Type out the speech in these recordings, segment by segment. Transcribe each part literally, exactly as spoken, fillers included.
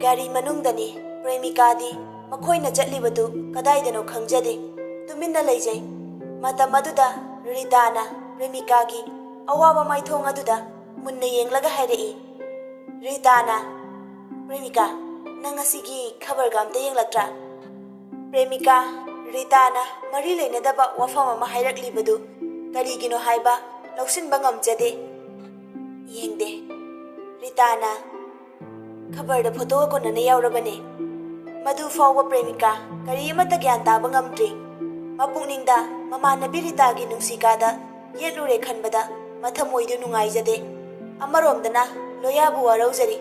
ꯒꯥꯔꯤ ꯃꯅꯨꯡꯗꯅꯤ꯫ ꯄ꯭ꯔꯦꯃꯤꯀꯥꯗꯤ ꯃꯈꯣꯏꯅ ꯆꯠꯂꯤꯕꯗꯨ ꯀꯗꯥꯏꯗꯅꯣ ꯈꯪꯖꯗꯦ꯫ ꯇꯨꯃꯤꯟꯅ ꯂꯩꯖꯩ꯫ ꯃꯇꯝ ꯑꯗꯨꯗ ꯔꯤꯇꯥꯅ ꯄ꯭ꯔꯦꯃꯤꯀꯥꯒꯤ ꯑꯋꯥꯕ ꯃꯥꯏꯊꯣꯡ ꯑꯗꯨꯗ ꯃꯨꯟꯅ ꯌꯦꯡꯂꯒ ꯍꯥꯏꯔꯛꯏ꯫ ꯔꯤꯇꯥꯅ, "ꯄ꯭ꯔꯦꯃꯤꯀꯥ, ꯅꯪ ꯉꯁꯤꯒꯤ ꯈꯕꯔꯒ ꯑꯝꯇ ꯌꯦꯡꯂꯛꯇ꯭ꯔꯥ?" ꯄ꯭ꯔꯦꯃꯤꯀꯥ, ꯔꯤꯇꯥꯅ ꯃꯔꯤ ꯂꯩꯅꯗꯕ ꯋꯥꯐꯝ ꯑꯃ ꯍꯥꯏꯔꯛꯂꯤꯕꯗꯨ ꯀꯔꯤꯒꯤꯅꯣ ꯍꯥꯏꯕ ꯂꯧꯁꯤꯟꯕ ꯉꯝꯖꯗꯦ꯫ ꯌꯦꯡꯗꯦ꯫ ꯔꯤꯇꯥꯅ, "ꯈꯕꯔꯗ ꯐꯣꯇꯣꯒ ꯀꯣꯟꯅꯅ ꯌꯥꯎꯔꯕꯅꯦ꯫" ꯃꯗꯨ ꯐꯥꯎꯕ ꯄ꯭ꯔꯦꯃꯤꯀꯥ ꯀꯔꯤ ꯑꯃꯠꯇ ꯒ꯭ꯌꯥꯟ ꯇꯥꯕ ꯉꯝꯗ꯭ꯔꯤ꯫ ꯃꯄꯨꯛꯅꯤꯡꯗ ꯃꯃꯥꯟꯅꯕꯤ ꯔꯤꯇꯥꯒꯤ ꯅꯨꯡꯁꯤꯀꯥꯗ ꯌꯦꯠꯂꯨꯔꯦ ꯈꯟꯕꯗ ꯃꯊꯃꯣꯏꯗꯨ ꯅꯨꯡꯉꯥꯏꯖꯗꯦ꯫ ꯑꯃꯔꯣꯝꯗꯅ ꯂꯣꯌꯥꯕꯨ ꯋꯥꯔꯧꯖꯔꯤ꯫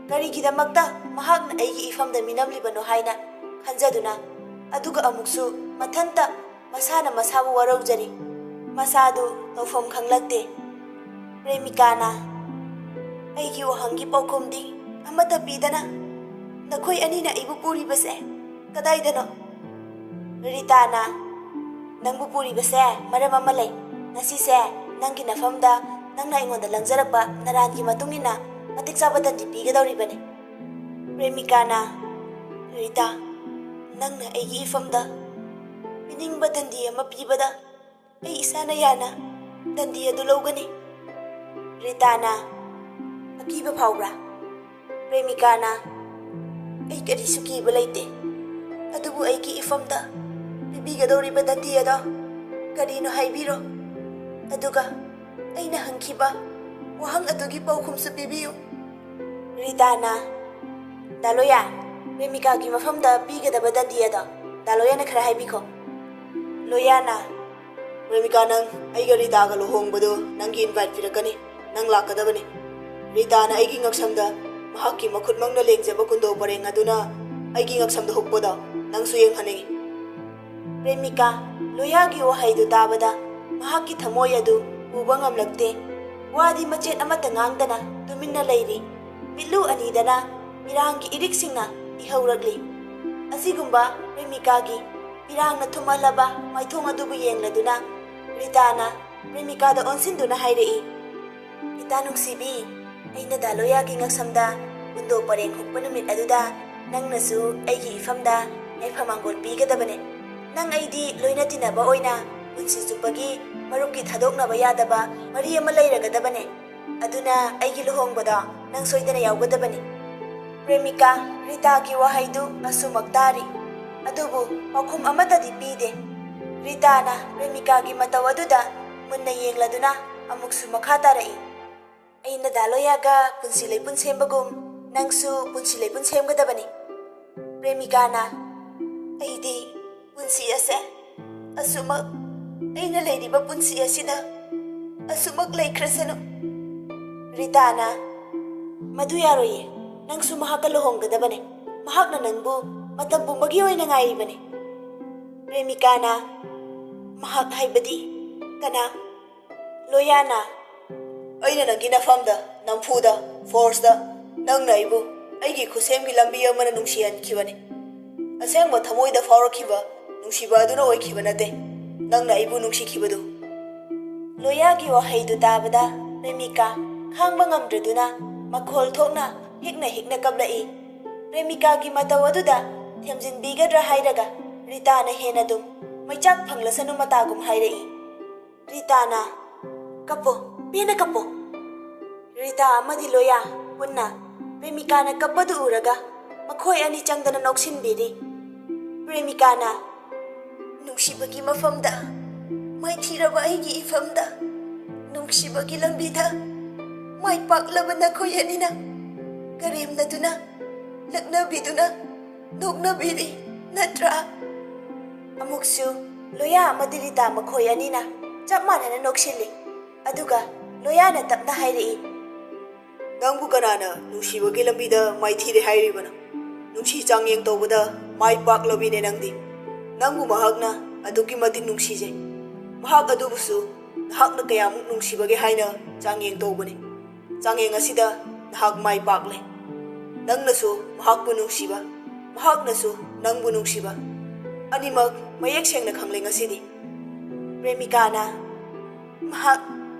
ꯀꯔꯤꯒꯤꯗꯃꯛꯇ ꯃꯍꯥꯛꯅ ꯑꯩꯒꯤ ꯏꯐꯝꯗ ꯃꯤꯅꯝꯂꯤꯕꯅꯣ ꯍꯥꯏꯅ ꯈꯟꯖꯗꯨꯅ, ꯑꯗꯨꯒ ꯑꯃꯨꯛꯁꯨ ꯃꯊꯟꯇ ꯃꯁꯥꯅ ꯃꯁꯥꯕꯨ ꯋꯥꯔꯧꯖꯔꯤ꯫ ꯃꯁꯥꯗꯨ ꯇꯧꯐꯝ ꯈꯪꯂꯛꯇꯦ꯫ ꯄ꯭ꯔꯦꯃꯤꯀꯥꯅ, "ꯑꯩꯒꯤ ꯋꯥꯍꯪꯒꯤ ꯄꯥꯎꯈꯨꯝꯗꯤ ꯑꯃꯠꯇ ꯄꯤꯗꯅ ꯅꯈꯣꯏ ꯑꯅꯤꯅ ꯑꯩꯕꯨ ꯄꯨꯔꯤꯕꯁꯦ ꯀꯗꯥꯏꯗꯅꯣ?" ꯔꯤꯇꯥꯅ, "ꯅꯪꯕꯨ ꯄꯨꯔꯤꯕꯁꯦ ꯃꯔꯝ ꯑꯃ ꯂꯩ꯫ ꯉꯁꯤꯁꯦ ꯅꯪꯒꯤ ꯅꯐꯝꯗ ꯅꯪꯅ ꯑꯩꯉꯣꯟꯗ ꯂꯪꯖꯔꯛꯄ ꯅꯔꯥꯟꯒꯤ ꯃꯇꯨꯡ ꯏꯟꯅ ꯃꯇꯤꯛ ꯆꯥꯕ ꯗꯟꯗꯤ ꯄꯤꯒꯗꯧꯔꯤꯕꯅꯤ꯫" ꯄ꯭ꯔꯦꯃꯤꯀꯥꯅ, "ꯔꯤꯇꯥ, ꯅꯪꯅ ꯑꯩꯒꯤ ꯏꯐꯝꯗ ꯄꯤꯅꯤꯡꯕ ꯗꯟꯗꯤ ꯑꯃ ꯄꯤꯕꯗ ꯑꯩ ꯏꯁꯥꯅ ꯌꯥꯅ ꯗꯟꯗꯤ ꯑꯗꯨ ꯂꯧꯒꯅꯤ꯫" ꯔꯤꯇꯥꯅ, "ꯑꯀꯤꯕ ꯐꯥꯎꯕ꯭ꯔꯥ?" ꯄ꯭ꯔꯦꯃꯤꯀꯥꯅ, "ꯑꯩ ꯀꯔꯤꯁꯨ ꯀꯤꯕ ꯂꯩꯇꯦ, ꯑꯗꯨꯕꯨ ꯑꯩꯒꯤ ꯏꯐꯝꯗ ꯄꯤꯕꯤꯒꯗꯧꯔꯤꯕ ꯗꯟꯗꯤ ꯑꯗꯣ ꯀꯔꯤꯅꯣ ꯍꯥꯏꯕꯤꯔꯣ, ꯑꯗꯨꯒ ꯑꯩꯅ ꯍꯪꯈꯤꯕ ꯋꯥꯍꯪ ꯑꯗꯨꯒꯤ ꯄꯥꯎꯈꯨꯝꯁꯨ ꯄꯤꯕꯤꯌꯨ꯫" ꯔꯤꯇꯥꯅ, "ꯗꯥ ꯂꯣꯌꯥ, ꯄ꯭ꯔꯦꯃꯤꯀꯥꯒꯤ ꯃꯐꯝꯗ ꯄꯤꯒꯗꯕ ꯗꯟꯗꯤ ꯑꯗꯣ ꯗꯥ ꯂꯣꯌꯥꯅ ꯈꯔ ꯍꯥꯏꯕꯤꯈꯣ꯫" ꯂꯣꯌꯥꯅ, "ꯄ꯭ꯔꯦꯃꯤꯀꯥ, ꯅꯪ ꯑꯩꯒ ꯔꯤꯇꯥꯒ ꯂꯨꯍꯣꯡꯕꯗꯨ ꯅꯪꯒꯤ ꯏꯟꯚꯥꯏꯠ ꯄꯤꯔꯛꯀꯅꯤ꯫ ꯅꯪ ꯂꯥꯛꯀꯗꯕꯅꯤ꯫ ꯔꯤꯇꯥꯅ ꯑꯩꯒꯤ ꯉꯛꯁꯝꯗ ꯃꯍꯥꯛꯀꯤ ꯃꯈꯨꯠꯃꯛꯅ ꯂꯦꯡꯖꯕ ꯀꯨꯟꯗꯣ ꯄꯔꯦꯡ ꯑꯗꯨꯅ ꯑꯩꯒꯤ ꯉꯛꯁꯝꯗ ꯍꯨꯛꯄꯗꯣ ꯅꯪꯁꯨ ꯌꯦꯡꯍꯟꯅꯤꯡꯏ꯫" ꯄ꯭ꯔꯦꯃꯤꯀꯥ, ꯂꯣꯌꯥꯒꯤ ꯋꯥꯍꯩꯗꯨ ꯇꯥꯕꯗ ꯃꯍꯥꯛꯀꯤ ꯊꯃꯣꯏ ꯑꯗꯨ ꯄꯨꯕ ꯉꯝꯂꯛꯇꯦ꯫ ꯋꯥꯗꯤ ꯃꯆꯦꯠ ꯑꯃꯠꯇ ꯉꯥꯡꯗꯅ ꯇꯨꯃꯤꯟꯅ ꯂꯩꯔꯤ꯫ ꯃꯤꯠꯂꯨ ꯑꯅꯤꯗꯅ ꯄꯤꯔꯥꯡꯒꯤ ꯏꯔꯤꯛꯁꯤꯡꯅ ꯏꯍꯧꯔꯛꯂꯤ꯫ ꯑꯁꯤꯒꯨꯝꯕ ꯄ꯭ꯔꯦꯃꯤꯀꯥꯒꯤ ꯄꯤꯔꯥꯡꯅ ꯊꯨꯝꯍꯜꯂꯕ ꯃꯥꯏꯊꯣꯡ ꯑꯗꯨꯕꯨ ꯌꯦꯡꯂꯗꯨꯅ ꯔꯤꯇꯥꯅ ꯄ꯭ꯔꯦꯃꯤꯀꯥꯗ ꯑꯣꯟꯁꯤꯟꯗꯨꯅ ꯍꯥꯏꯔꯛꯏ, "ꯔꯤꯇꯥ ꯅꯨꯡꯁꯤꯕꯤ, ꯑꯩꯅ ꯗꯥ ꯂꯣꯌꯥꯒꯤ ꯉꯛꯁꯝꯗ ꯈꯨꯟꯗꯣ ꯄꯔꯦꯡ ꯍꯨꯛꯄ ꯅꯨꯃꯤꯠ ꯑꯗꯨꯗ ꯅꯪꯅꯁꯨ ꯑꯩꯒꯤ ꯏꯐꯝꯗ ꯌꯥꯏꯐ ꯃꯥꯡꯒꯣꯜ ꯄꯤꯒꯗꯕꯅꯦ꯫ ꯅꯪ ꯑꯩꯗꯤ ꯂꯣꯏꯅ ꯇꯤꯟꯅꯕ ꯑꯣꯏꯅ ꯄꯨꯟꯁꯤ ꯆꯨꯞꯄꯒꯤ ꯃꯔꯨꯞꯀꯤ ꯊꯥꯗꯣꯛꯅꯕ ꯌꯥꯗꯕ ꯃꯔꯤ ꯑꯃ ꯂꯩꯔꯒꯗꯕꯅꯦ꯫ ꯑꯗꯨꯅ ꯑꯩꯒꯤ ꯂꯨꯍꯣꯡꯕꯗ ꯅꯪ ꯁꯣꯏꯗꯅ ꯌꯥꯎꯒꯗꯕꯅꯤ꯫ ꯄ꯭ꯔꯦꯃꯤꯀꯥ, ꯔꯤꯇꯥꯒꯤ ꯋꯥꯍꯩꯗꯨ ꯑꯁꯨꯃꯛ ꯇꯥꯔꯤ꯫ ꯑꯗꯨꯕꯨ ꯄꯥꯎꯈꯨꯝ ꯑꯃꯠꯇꯗꯤ ꯄꯤꯗꯦ꯫ ꯔꯤꯇꯥꯅ ꯄ꯭ꯔꯦꯃꯤꯀꯥꯒꯤ ꯃꯇꯧ ꯑꯗꯨꯗ ꯃꯨꯟꯅ ꯌꯦꯡꯂꯗꯨꯅ ꯑꯃꯨꯛꯁꯨ ꯃꯈꯥ ꯇꯥꯔꯛꯏ꯫ ꯑꯩꯅ ꯗꯥ ꯂꯣꯌꯥꯒ ꯄꯨꯟꯁꯤ ꯂꯩꯄꯨꯟ ꯁꯦꯝꯕꯒꯨꯝ ꯅꯪꯁꯨ ꯄꯨꯟꯁꯤ ꯂꯩꯄꯨꯟ ꯁꯦꯝꯒꯗꯕꯅꯤ꯫ ꯄ꯭ꯔꯦꯃꯤꯀꯥꯅ, ꯑꯩꯗꯤ ꯄꯨꯟꯁꯤ ꯑꯁꯦ ꯑꯁꯨꯃꯛ ꯑꯩꯅ ꯂꯩꯔꯤꯕ ꯄꯨꯟꯁꯤ ꯑꯁꯤꯗ ꯑꯁꯨꯃꯛ ꯂꯩꯈ꯭ꯔꯁꯅꯨ꯫ ꯔꯤꯇꯥꯅ, ꯃꯗꯨ ꯌꯥꯔꯣꯏꯌꯦ, ꯅꯪꯁꯨ ꯃꯍꯥꯛꯀ ꯂꯨꯍꯣꯡꯒꯗꯕꯅꯦ꯫ ꯃꯍꯥꯛꯅ ꯅꯪꯕꯨ ꯃꯇꯝ ꯄꯨꯝꯕꯒꯤ ꯑꯣꯏꯅ ꯉꯥꯏꯔꯤꯕꯅꯦ꯫ ꯄ꯭ꯔꯦꯃꯤꯀꯥꯅ, ꯃꯍꯥꯛ ꯍꯥꯏꯕꯗꯤ ꯀꯅꯥ? ꯂꯣꯌꯥꯅ, ꯑꯩꯅ ꯅꯪꯒꯤ ꯅꯐꯝꯗ, ꯅꯝꯐꯨꯗ, ꯐꯣꯔꯁꯇ, ꯅꯪꯅ ꯑꯩꯕꯨ ꯑꯩꯒꯤ ꯈꯨꯠꯁꯦꯝꯒꯤ ꯂꯝꯕꯤ ꯑꯃꯅ ꯅꯨꯡꯁꯤꯍꯟꯈꯤꯕꯅꯤ꯫ ꯑꯁꯦꯡꯕ ꯊꯃꯣꯏꯗ ꯐꯥꯎꯔꯛꯈꯤꯕ ꯅꯨꯡꯁꯤꯕ ꯑꯗꯨꯅ ꯑꯣꯏꯈꯤꯕ ꯅꯠꯇꯦ, ꯅꯪꯅ ꯑꯩꯕꯨ ꯅꯨꯡꯁꯤꯈꯤꯕꯗꯨ꯫ ꯂꯣꯌꯥꯒꯤ ꯋꯥꯍꯩꯗꯨ ꯇꯥꯕꯗ ꯄ꯭ꯔꯦꯃꯤꯀꯥ ꯈꯥꯡꯕ ꯉꯝꯗ꯭ꯔꯗꯨꯅ ꯃꯈꯣꯜ ꯊꯣꯛꯅ ꯍꯤꯛꯅ ꯍꯤꯛꯅ ꯀꯞꯂꯛꯏ꯫ ꯄ꯭ꯔꯦꯃꯤꯀꯥꯒꯤ ꯃꯇꯧ ꯑꯗꯨꯗ ꯊꯦꯝꯖꯤꯟꯕꯤꯒꯗ꯭ꯔꯥ ꯍꯥꯏꯔꯒ ꯔꯤꯇꯥꯅ ꯍꯦꯟꯅ ꯑꯗꯨꯝ ꯃꯩꯆꯥꯛ ꯐꯪꯂꯁꯅꯨ ꯃꯇꯥꯒꯨꯝ ꯍꯥꯏꯔꯛꯏ꯫ ꯔꯤꯇꯥꯅ, ꯀꯞꯄꯣ, ꯄꯦꯟꯅ ꯀꯞꯄꯣ꯫ ꯔꯤꯇꯥ ꯑꯃꯗꯤ ꯂꯣꯌꯥ ꯄꯨꯟꯅ ꯄ꯭ꯔꯦꯃꯤꯀꯥꯅ ꯀꯞꯄꯗꯨ ꯎꯔꯒ ꯃꯈꯣꯏ ꯑꯅꯤ ꯆꯪꯗꯅ ꯅꯣꯛꯁꯤꯟꯕꯤꯔꯤ꯫ ꯄ꯭ꯔꯦꯃꯤꯀꯥꯅ, ꯅꯨꯡꯁꯤꯕꯒꯤ ꯃꯐꯝꯗ, ꯃꯥꯏꯊꯤꯔꯕ ꯑꯩꯒꯤ ꯏꯐꯝꯗ, ꯅꯨꯡꯁꯤꯕꯒꯤ ꯂꯝꯕꯤꯗ ꯃꯥꯏ ꯄꯥꯛꯂꯕ ꯅꯈꯣꯏ ꯑꯅꯤꯅ ꯀꯔꯦꯝꯅꯗꯨꯅ, ꯂꯛꯅꯕꯤꯗꯨꯅ, ꯅꯣꯛꯅꯕꯤꯔꯤ ꯅꯠꯇ꯭ꯔꯥ? ꯑꯃꯨꯛꯁꯨ ꯂꯣꯌꯥ ꯑꯃꯗꯤ ꯔꯤꯇꯥ ꯃꯈꯣꯏ ꯑꯅꯤꯅ ꯆꯞ ꯃꯥꯟꯅꯅ ꯅꯣꯛꯁꯤꯜꯂꯤ꯫ ꯑꯗꯨꯒ ꯂꯣꯌꯥꯅ ꯇꯞꯅ ꯍꯥꯏꯔꯛꯏ, ꯅꯪꯕꯨ ꯀꯅꯥꯅ ꯅꯨꯡꯁꯤꯕꯒꯤ ꯂꯝꯕꯤꯗ ꯃꯥꯏꯊꯤꯔꯦ ꯍꯥꯏꯔꯤꯕꯅꯣ? ꯅꯨꯡꯁꯤ ꯆꯥꯡꯌꯦꯡ ꯇꯧꯕꯗ ꯃꯥꯏ ꯄꯥꯛꯂꯕꯤꯅꯦ ꯅꯪꯗꯤ꯫ ꯅꯪꯕꯨ ꯃꯍꯥꯛꯅ ꯑꯗꯨꯛꯀꯤ ꯃꯇꯤꯛ ꯅꯨꯡꯁꯤꯖꯩ꯫ ꯃꯍꯥꯛ ꯑꯗꯨꯕꯨꯁꯨ ꯅꯍꯥꯛꯅ ꯀꯌꯥꯃꯨꯛ ꯅꯨꯡꯁꯤꯕꯒꯦ ꯍꯥꯏꯅ ꯆꯥꯡꯌꯦꯡ ꯇꯧꯕꯅꯤ꯫ ꯆꯥꯡꯌꯦꯡ ꯑꯁꯤꯗ ꯅꯍꯥꯛ ꯃꯥꯏ ꯄꯥꯛꯂꯦ꯫ ꯅꯪꯅꯁꯨ ꯃꯍꯥꯛꯄꯨ ꯅꯨꯡꯁꯤꯕ, ꯃꯍꯥꯛꯅꯁꯨ ꯅꯪꯕꯨ ꯅꯨꯡꯁꯤꯕ, ꯑꯅꯤꯃꯛ ꯃꯌꯦꯛ ꯁꯦꯡꯅ ꯈꯪꯂꯦ ꯉꯁꯤꯗꯤ꯫ ꯄ꯭ꯔꯦꯃꯤꯀꯥꯅ, ꯃꯍꯥꯛ,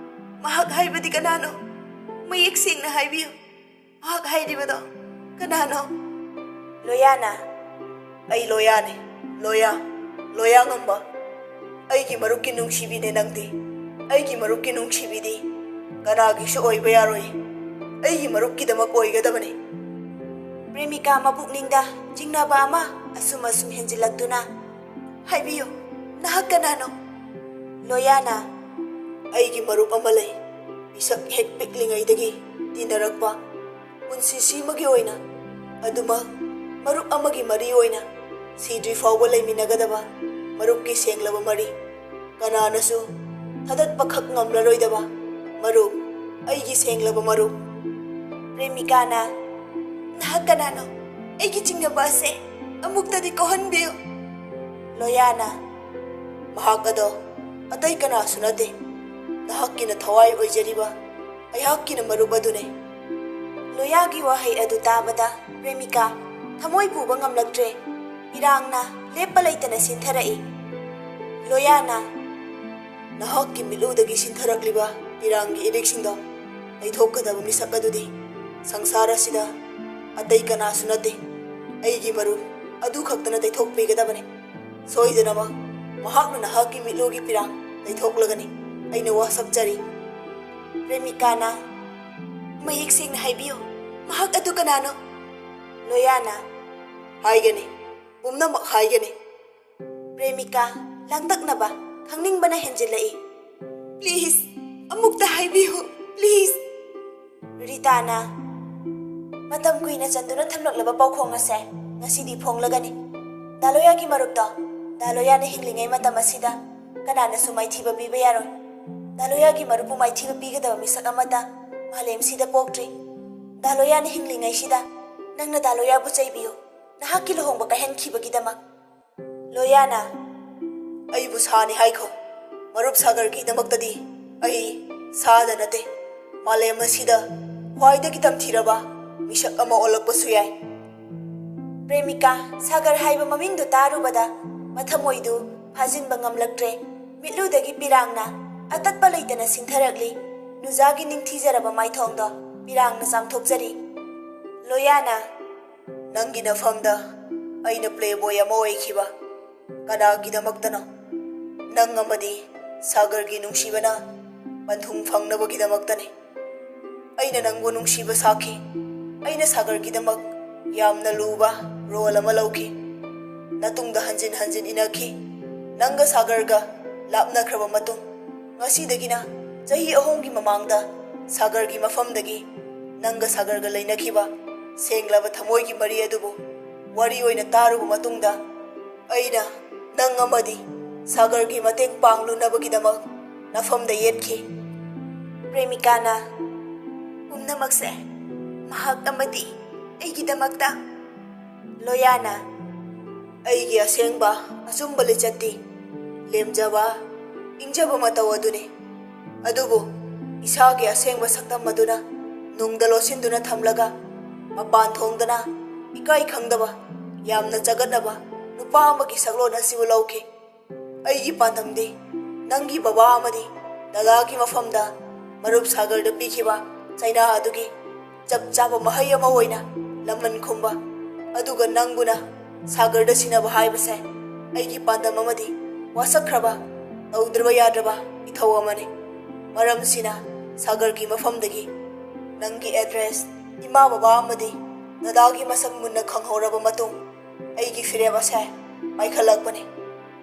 ꯃꯍꯥꯛ ꯍꯥꯏꯕꯗꯤ ꯀꯅꯥꯅꯣ? ꯃꯌꯦꯛ ꯁꯦꯡꯅ ꯍꯥꯏꯕꯤꯌꯨ꯫ ꯃꯍꯥꯛ ꯍꯥꯏꯔꯤꯕꯗꯣ ꯀꯅꯥꯅꯣ? ꯂꯣꯌꯥꯅ, "ꯑꯩ ꯂꯣꯌꯥꯅꯦ, ꯂꯣꯌꯥ, ꯂꯣꯌꯥ ꯉꯝꯕ꯫ ꯑꯩꯒꯤ ꯃꯔꯨꯞꯀꯤ ꯅꯨꯡꯁꯤꯕꯤꯅꯦ ꯅꯪꯗꯤ꯫ ꯑꯩꯒꯤ ꯃꯔꯨꯞꯀꯤ ꯅꯨꯡꯁꯤꯕꯤꯗꯤ ꯀꯅꯥꯒꯤꯁꯨ ꯑꯣꯏꯕ ꯌꯥꯔꯣꯏ꯫ ꯑꯩꯒꯤ ꯃꯔꯨꯞꯀꯤꯗꯃꯛ ꯑꯣꯏꯒꯗꯕꯅꯤ꯫" ꯄ꯭ꯔꯦꯃꯤꯀꯥ ꯃꯄꯨꯛꯅꯤꯡꯗ ꯆꯤꯡꯅꯕ ꯑꯃ ꯑꯁꯨꯝ ꯑꯁꯨꯝ ꯍꯦꯟꯖꯤꯜꯂꯛꯇꯨꯅ, "ꯍꯥꯏꯕꯤꯌꯨ, ꯅꯍꯥꯛ ꯀꯅꯥꯅꯣ?" ꯂꯣꯌꯥꯅ, "ꯑꯩꯒꯤ ꯃꯔꯨꯞ ꯑꯃ ꯂꯩ, ꯃꯤꯁꯛ ꯍꯦꯛ ꯄꯤꯛꯂꯤꯉꯩꯗꯒꯤ ꯇꯤꯟꯅꯔꯛꯄ, ꯄꯨꯟꯁꯤꯁꯤꯃꯒꯤ ꯑꯣꯏꯅ ꯑꯗꯨꯃꯛ ꯃꯔꯨꯞ ꯑꯃꯒꯤ ꯃꯔꯤ ꯑꯣꯏꯅ ꯁꯤꯗ꯭ꯔꯤ ꯐꯥꯎꯕ ꯂꯩꯃꯤꯟꯅꯒꯗꯕ ꯃꯔꯨꯞꯀꯤ ꯁꯦꯡꯂꯕ ꯃꯔꯤ꯫ ꯀꯅꯥꯅꯁꯨ ꯊꯥꯗꯠꯄꯈꯛ ꯉꯝꯂꯔꯣꯏꯗꯕ ꯃꯔꯨꯞ, ꯑꯩꯒꯤ ꯁꯦꯡꯂꯕ ꯃꯔꯨꯞ꯫" ꯄ꯭ꯔꯦꯃꯤꯀꯥꯅ, "ꯅꯍꯥꯛ ꯀꯅꯥꯅꯣ? ꯑꯩꯒꯤ ꯆꯤꯡꯅꯕ ꯑꯁꯦ ꯑꯃꯨꯛꯇꯗꯤ ꯀꯣꯛꯍꯟꯕꯤꯌꯨ꯫" ꯂꯣꯌꯥꯅ, "ꯃꯍꯥꯛ ꯑꯗꯣ ꯑꯇꯩ ꯀꯅꯥꯁꯨ ꯅꯠꯇꯦ, ꯅꯍꯥꯛꯀꯤꯅ ꯊꯋꯥꯏ ꯑꯣꯏꯖꯔꯤꯕ ꯑꯩꯍꯥꯛꯀꯤꯅ ꯃꯔꯨꯞ ꯑꯗꯨꯅꯦ꯫" ꯂꯣꯌꯥꯒꯤ ꯋꯥꯍꯩ ꯑꯗꯨ ꯇꯥꯕꯗ ꯄ꯭ꯔꯦꯃꯤꯀꯥ ꯊꯃꯣꯏ ꯄꯨꯕ ꯉꯝꯂꯛꯇ꯭ꯔꯦ꯫ ꯄꯤꯔꯥꯡꯅ ꯂꯦꯞꯄ ꯂꯩꯇꯅ ꯁꯤꯟꯊꯔꯛꯏ꯫ ꯂꯣꯌꯥꯅ, "ꯅꯍꯥꯛꯀꯤ ꯃꯤꯠꯂꯨꯗꯒꯤ ꯁꯤꯟꯊꯔꯛꯂꯤꯕ ꯄꯤꯔꯥꯡꯒꯤ ꯏꯔꯤꯛꯁꯤꯡꯗꯣ ꯇꯩꯊꯣꯛꯀꯗꯕ ꯃꯤꯁꯛ ꯑꯗꯨꯗꯤ ꯁꯪꯁꯥꯔ ꯑꯁꯤꯗ ꯑꯇꯩ ꯀꯅꯥꯁꯨ ꯅꯠꯇꯦ, ꯑꯩꯒꯤ ꯃꯔꯨꯞ ꯑꯗꯨ ꯈꯛꯇꯅ ꯇꯩꯊꯣꯛꯄꯤꯒꯗꯕꯅꯤ꯫ ꯁꯣꯏꯗꯅꯃꯛ ꯃꯍꯥꯛꯅ ꯅꯍꯥꯛꯀꯤ ꯃꯤꯠꯂꯨꯒꯤ ꯄꯤꯔꯥꯡ ꯇꯩꯊꯣꯛꯂꯒꯅꯤ꯫ ꯑꯩꯅ ꯋꯥꯁꯛꯆꯔꯤ꯫" ꯄ꯭ꯔꯦꯃꯤꯀꯥꯅ, "ꯃꯌꯦꯛ ꯁꯦꯡꯅ ꯍꯥꯏꯕꯤꯌꯨ, ꯃꯍꯥꯛ ꯑꯗꯨ ꯀꯅꯥꯅꯣ?" ꯂꯣꯌꯥꯅ, "ꯍꯥꯏꯒꯅꯤ, ꯄꯨꯝꯅꯃꯛ ꯍꯥꯏꯒꯅꯤ꯫" ꯄ꯭ꯔꯦꯃꯤꯀꯥ ꯂꯥꯡꯇꯛꯅꯕ, ꯈꯪꯅꯤꯡꯕꯅ ꯍꯦꯟꯖꯤꯜꯂꯛꯏ꯫ "Please, ꯑꯃꯨꯛꯇ ꯍꯥꯏꯕꯤꯌꯨ, please꯫" ꯔꯤꯇꯥꯅ, "ꯃꯇꯝ ꯀꯨꯏꯅ ꯆꯟꯗꯨꯅ ꯊꯝꯂꯛꯂꯕ ꯄꯥꯎꯈꯣꯡ ꯑꯁꯦ ꯉꯁꯤꯗꯤ ꯐꯣꯡꯂꯒꯅꯤ꯫ ꯗꯥꯂꯣꯌꯥꯒꯤ ꯃꯔꯨꯞꯇꯣ ꯗꯥꯂꯣꯌꯥꯅ ꯍꯤꯡꯂꯤꯉꯩ ꯃꯇꯝ ꯑꯁꯤꯗ ꯀꯅꯥꯅꯁꯨ ꯃꯥꯏꯊꯤꯕ ꯄꯤꯕ ꯌꯥꯔꯣꯏ꯫ ꯗꯥꯂꯣꯌꯥꯒꯤ ꯃꯔꯨꯞꯄꯨ ꯃꯥꯏꯊꯤꯕ ꯄꯤꯒꯗꯕ ꯃꯤꯁꯛ ꯑꯃꯠꯇ ꯃꯥꯂꯦꯝꯁꯤꯗ ꯄꯣꯛꯇ꯭ꯔꯤ꯫ ꯗꯥꯂꯣꯌꯥꯅ ꯍꯤꯡꯂꯤꯉꯩꯁꯤꯗ ꯅꯪꯅ ꯗꯥꯂꯣꯌꯥꯕꯨ ꯆꯩꯕꯤꯌꯨ, ꯅꯍꯥꯛꯀꯤ ꯂꯨꯍꯣꯡꯕ ꯀꯥꯏꯍꯟꯈꯤꯕꯒꯤꯗꯃꯛ꯫" ꯂꯣꯌꯥꯅ, "ꯑꯩꯕꯨ ꯁꯥꯅꯤ ꯍꯥꯏꯈꯣ꯫ ꯃꯔꯨꯞ ꯁꯥꯒꯔꯒꯤꯗꯃꯛꯇꯗꯤ ꯑꯩ ꯁꯥꯗ ꯅꯠꯇꯦ, ꯃꯥꯂꯦꯝ ꯑꯁꯤꯗ ꯈ꯭ꯋꯥꯏꯗꯒꯤ ꯇꯝꯊꯤꯔꯕ ꯃꯤꯁꯛ ꯑꯃ ꯑꯣꯜꯂꯛꯄꯁꯨ ꯌꯥꯏ꯫" ꯄ꯭ꯔꯦꯃꯤꯀꯥ ꯁꯥꯒꯔ ꯍꯥꯏꯕ ꯃꯃꯤꯡꯗꯨ ꯇꯥꯔꯨꯕꯗ ꯃꯊꯃꯣꯏꯗꯨ ꯐꯥꯖꯤꯟꯕ ꯉꯝꯂꯛꯇ꯭ꯔꯦ꯫ ꯃꯤꯠꯂꯨꯗꯒꯤ ꯄꯤꯔꯥꯡꯅ ꯑꯇꯠꯄ ꯂꯩꯇꯅ ꯁꯤꯟꯊꯔꯛꯂꯤ꯫ ꯅꯨꯖꯥꯒꯤ ꯅꯤꯡꯊꯤꯖꯔꯕ ꯃꯥꯏꯊꯣꯡꯗꯣ ꯄꯤꯔꯥꯡꯅ ꯆꯥꯝꯊꯣꯛꯆꯔꯤ꯫ ꯂꯣꯌꯥꯅ, ꯅꯪꯒꯤ ꯅꯐꯝꯗ ꯑꯩꯅ playboy ꯑꯃ ꯑꯣꯏꯈꯤꯕ ꯀꯅꯥꯒꯤꯗꯃꯛꯇꯅꯣ? ꯅꯪ ꯑꯃꯗꯤ ꯁꯥꯒꯔꯒꯤ ꯅꯨꯡꯁꯤꯕꯅ ꯄꯟꯊꯨꯡ ꯐꯪꯅꯕꯒꯤꯗꯃꯛꯇꯅꯤ꯫ ꯑꯩꯅ ꯅꯪꯕꯨ ꯅꯨꯡꯁꯤꯕ ꯁꯥꯈꯤ꯫ ꯑꯩꯅ ꯁꯥꯒꯔꯒꯤꯗꯃꯛ ꯌꯥꯝꯅ ꯂꯨꯕ role ꯑꯃ ꯂꯧꯈꯤ꯫ ꯅꯇꯨꯡꯗ ꯍꯟꯖꯤꯟ ꯍꯟꯖꯤꯟ ꯏꯟꯅꯈꯤ꯫ ꯅꯪꯒ ꯁꯥꯒꯔꯒ ꯂꯥꯞꯅꯈ꯭ꯔꯕ ꯃꯇꯨꯡ, ꯉꯁꯤꯗꯒꯤꯅ ꯆꯍꯤ ꯑꯍꯨꯝꯒꯤ ꯃꯃꯥꯡꯗ ꯁꯥꯒꯔꯒꯤ ꯃꯐꯝꯗꯒꯤ ꯅꯪꯒ ꯁꯥꯒꯔꯒ ꯂꯩꯅꯈꯤꯕ ꯁꯦꯡꯂꯕ ꯊꯃꯣꯏꯒꯤ ꯃꯔꯤ ꯑꯗꯨꯕꯨ ꯋꯥꯔꯤ ꯑꯣꯏꯅ ꯇꯥꯔꯨꯕ ꯃꯇꯨꯡꯗ, ꯑꯩꯅ ꯅꯪ ꯑꯃꯗꯤ ꯁꯥꯒꯔꯒꯤ ꯃꯇꯦꯡ ꯄꯥꯡꯂꯨꯅꯕꯒꯤꯗꯃꯛ ꯅꯐꯝꯗ ꯌꯦꯠꯈꯤ꯫ ꯄ꯭ꯔꯦꯃꯤꯀꯥꯅ, ꯄꯨꯝꯅꯃꯛꯁꯦ ꯃꯍꯥꯛ ꯑꯃꯗꯤ ꯑꯩꯒꯤꯗꯃꯛꯇ꯫ ꯂꯣꯌꯥꯅ, ꯑꯩꯒꯤ ꯑꯁꯦꯡꯕ ꯑꯆꯨꯝꯕ ꯂꯤꯆꯠꯇꯤ ꯂꯦꯝꯖꯕ, ꯏꯪꯖꯕ ꯃꯇꯧ ꯑꯗꯨꯅꯤ꯫ ꯑꯗꯨꯕꯨ ꯏꯁꯥꯒꯤ ꯑꯁꯦꯡꯕ ꯁꯛꯇꯝ ꯑꯗꯨꯅ ꯅꯨꯡꯗ ꯂꯣꯠꯁꯤꯟꯗꯨꯅ ꯊꯝꯂꯒ, ꯃꯄꯥꯟ ꯊꯣꯡꯗꯅ ꯏꯀꯥꯏ ꯈꯪꯗꯕ, ꯌꯥꯝꯅ ꯆꯒꯠꯅꯕ ꯅꯨꯄꯥ ꯑꯃꯒꯤ ꯁꯛꯂꯣꯟ ꯑꯁꯤꯕꯨ ꯂꯧꯈꯤ꯫ ꯑꯩꯒꯤ ꯄꯥꯟꯗꯝꯗꯤ ꯅꯪꯒꯤ ꯕꯕꯥ ꯑꯃꯗꯤ ꯗꯗꯥꯒꯤ ꯃꯐꯝꯗ ꯃꯔꯨꯞ ꯁꯥꯒꯔꯗ ꯄꯤꯈꯤꯕ ꯆꯩꯅꯥ ꯑꯗꯨꯒꯤ ꯆꯞ ꯆꯥꯕ ꯃꯍꯩ ꯑꯃ ꯑꯣꯏꯅ ꯂꯃꯟ ꯈꯨꯝꯕ, ꯑꯗꯨꯒ ꯅꯪꯕꯨꯅ ꯁꯥꯒꯔꯗ ꯁꯤꯟꯅꯕ ꯍꯥꯏꯕꯁꯦ ꯑꯩꯒꯤ ꯄꯥꯟꯗꯝ ꯑꯃꯗꯤ ꯋꯥꯁꯛꯈ꯭ꯔꯕ, ꯇꯧꯗ꯭ꯔꯕ ꯌꯥꯗ꯭ꯔꯕ ꯏꯊꯧ ꯑꯃꯅꯤ꯫ ꯃꯔꯝꯁꯤꯅ ꯁꯥꯒꯔꯒꯤ ꯃꯐꯝꯗꯒꯤ ꯅꯪꯒꯤ address, ꯏꯃꯥ ꯕꯕꯥ ꯑꯃꯗꯤ ꯗꯗꯥꯒꯤ ꯃꯁꯛ ꯃꯨꯟꯅ ꯈꯪꯍꯧꯔꯕ ꯃꯇꯨꯡ, ꯑꯩꯒꯤ ꯐꯤꯔꯦꯞ ꯑꯁꯦ ꯄꯥꯏꯈꯠꯂꯛꯄꯅꯤ꯫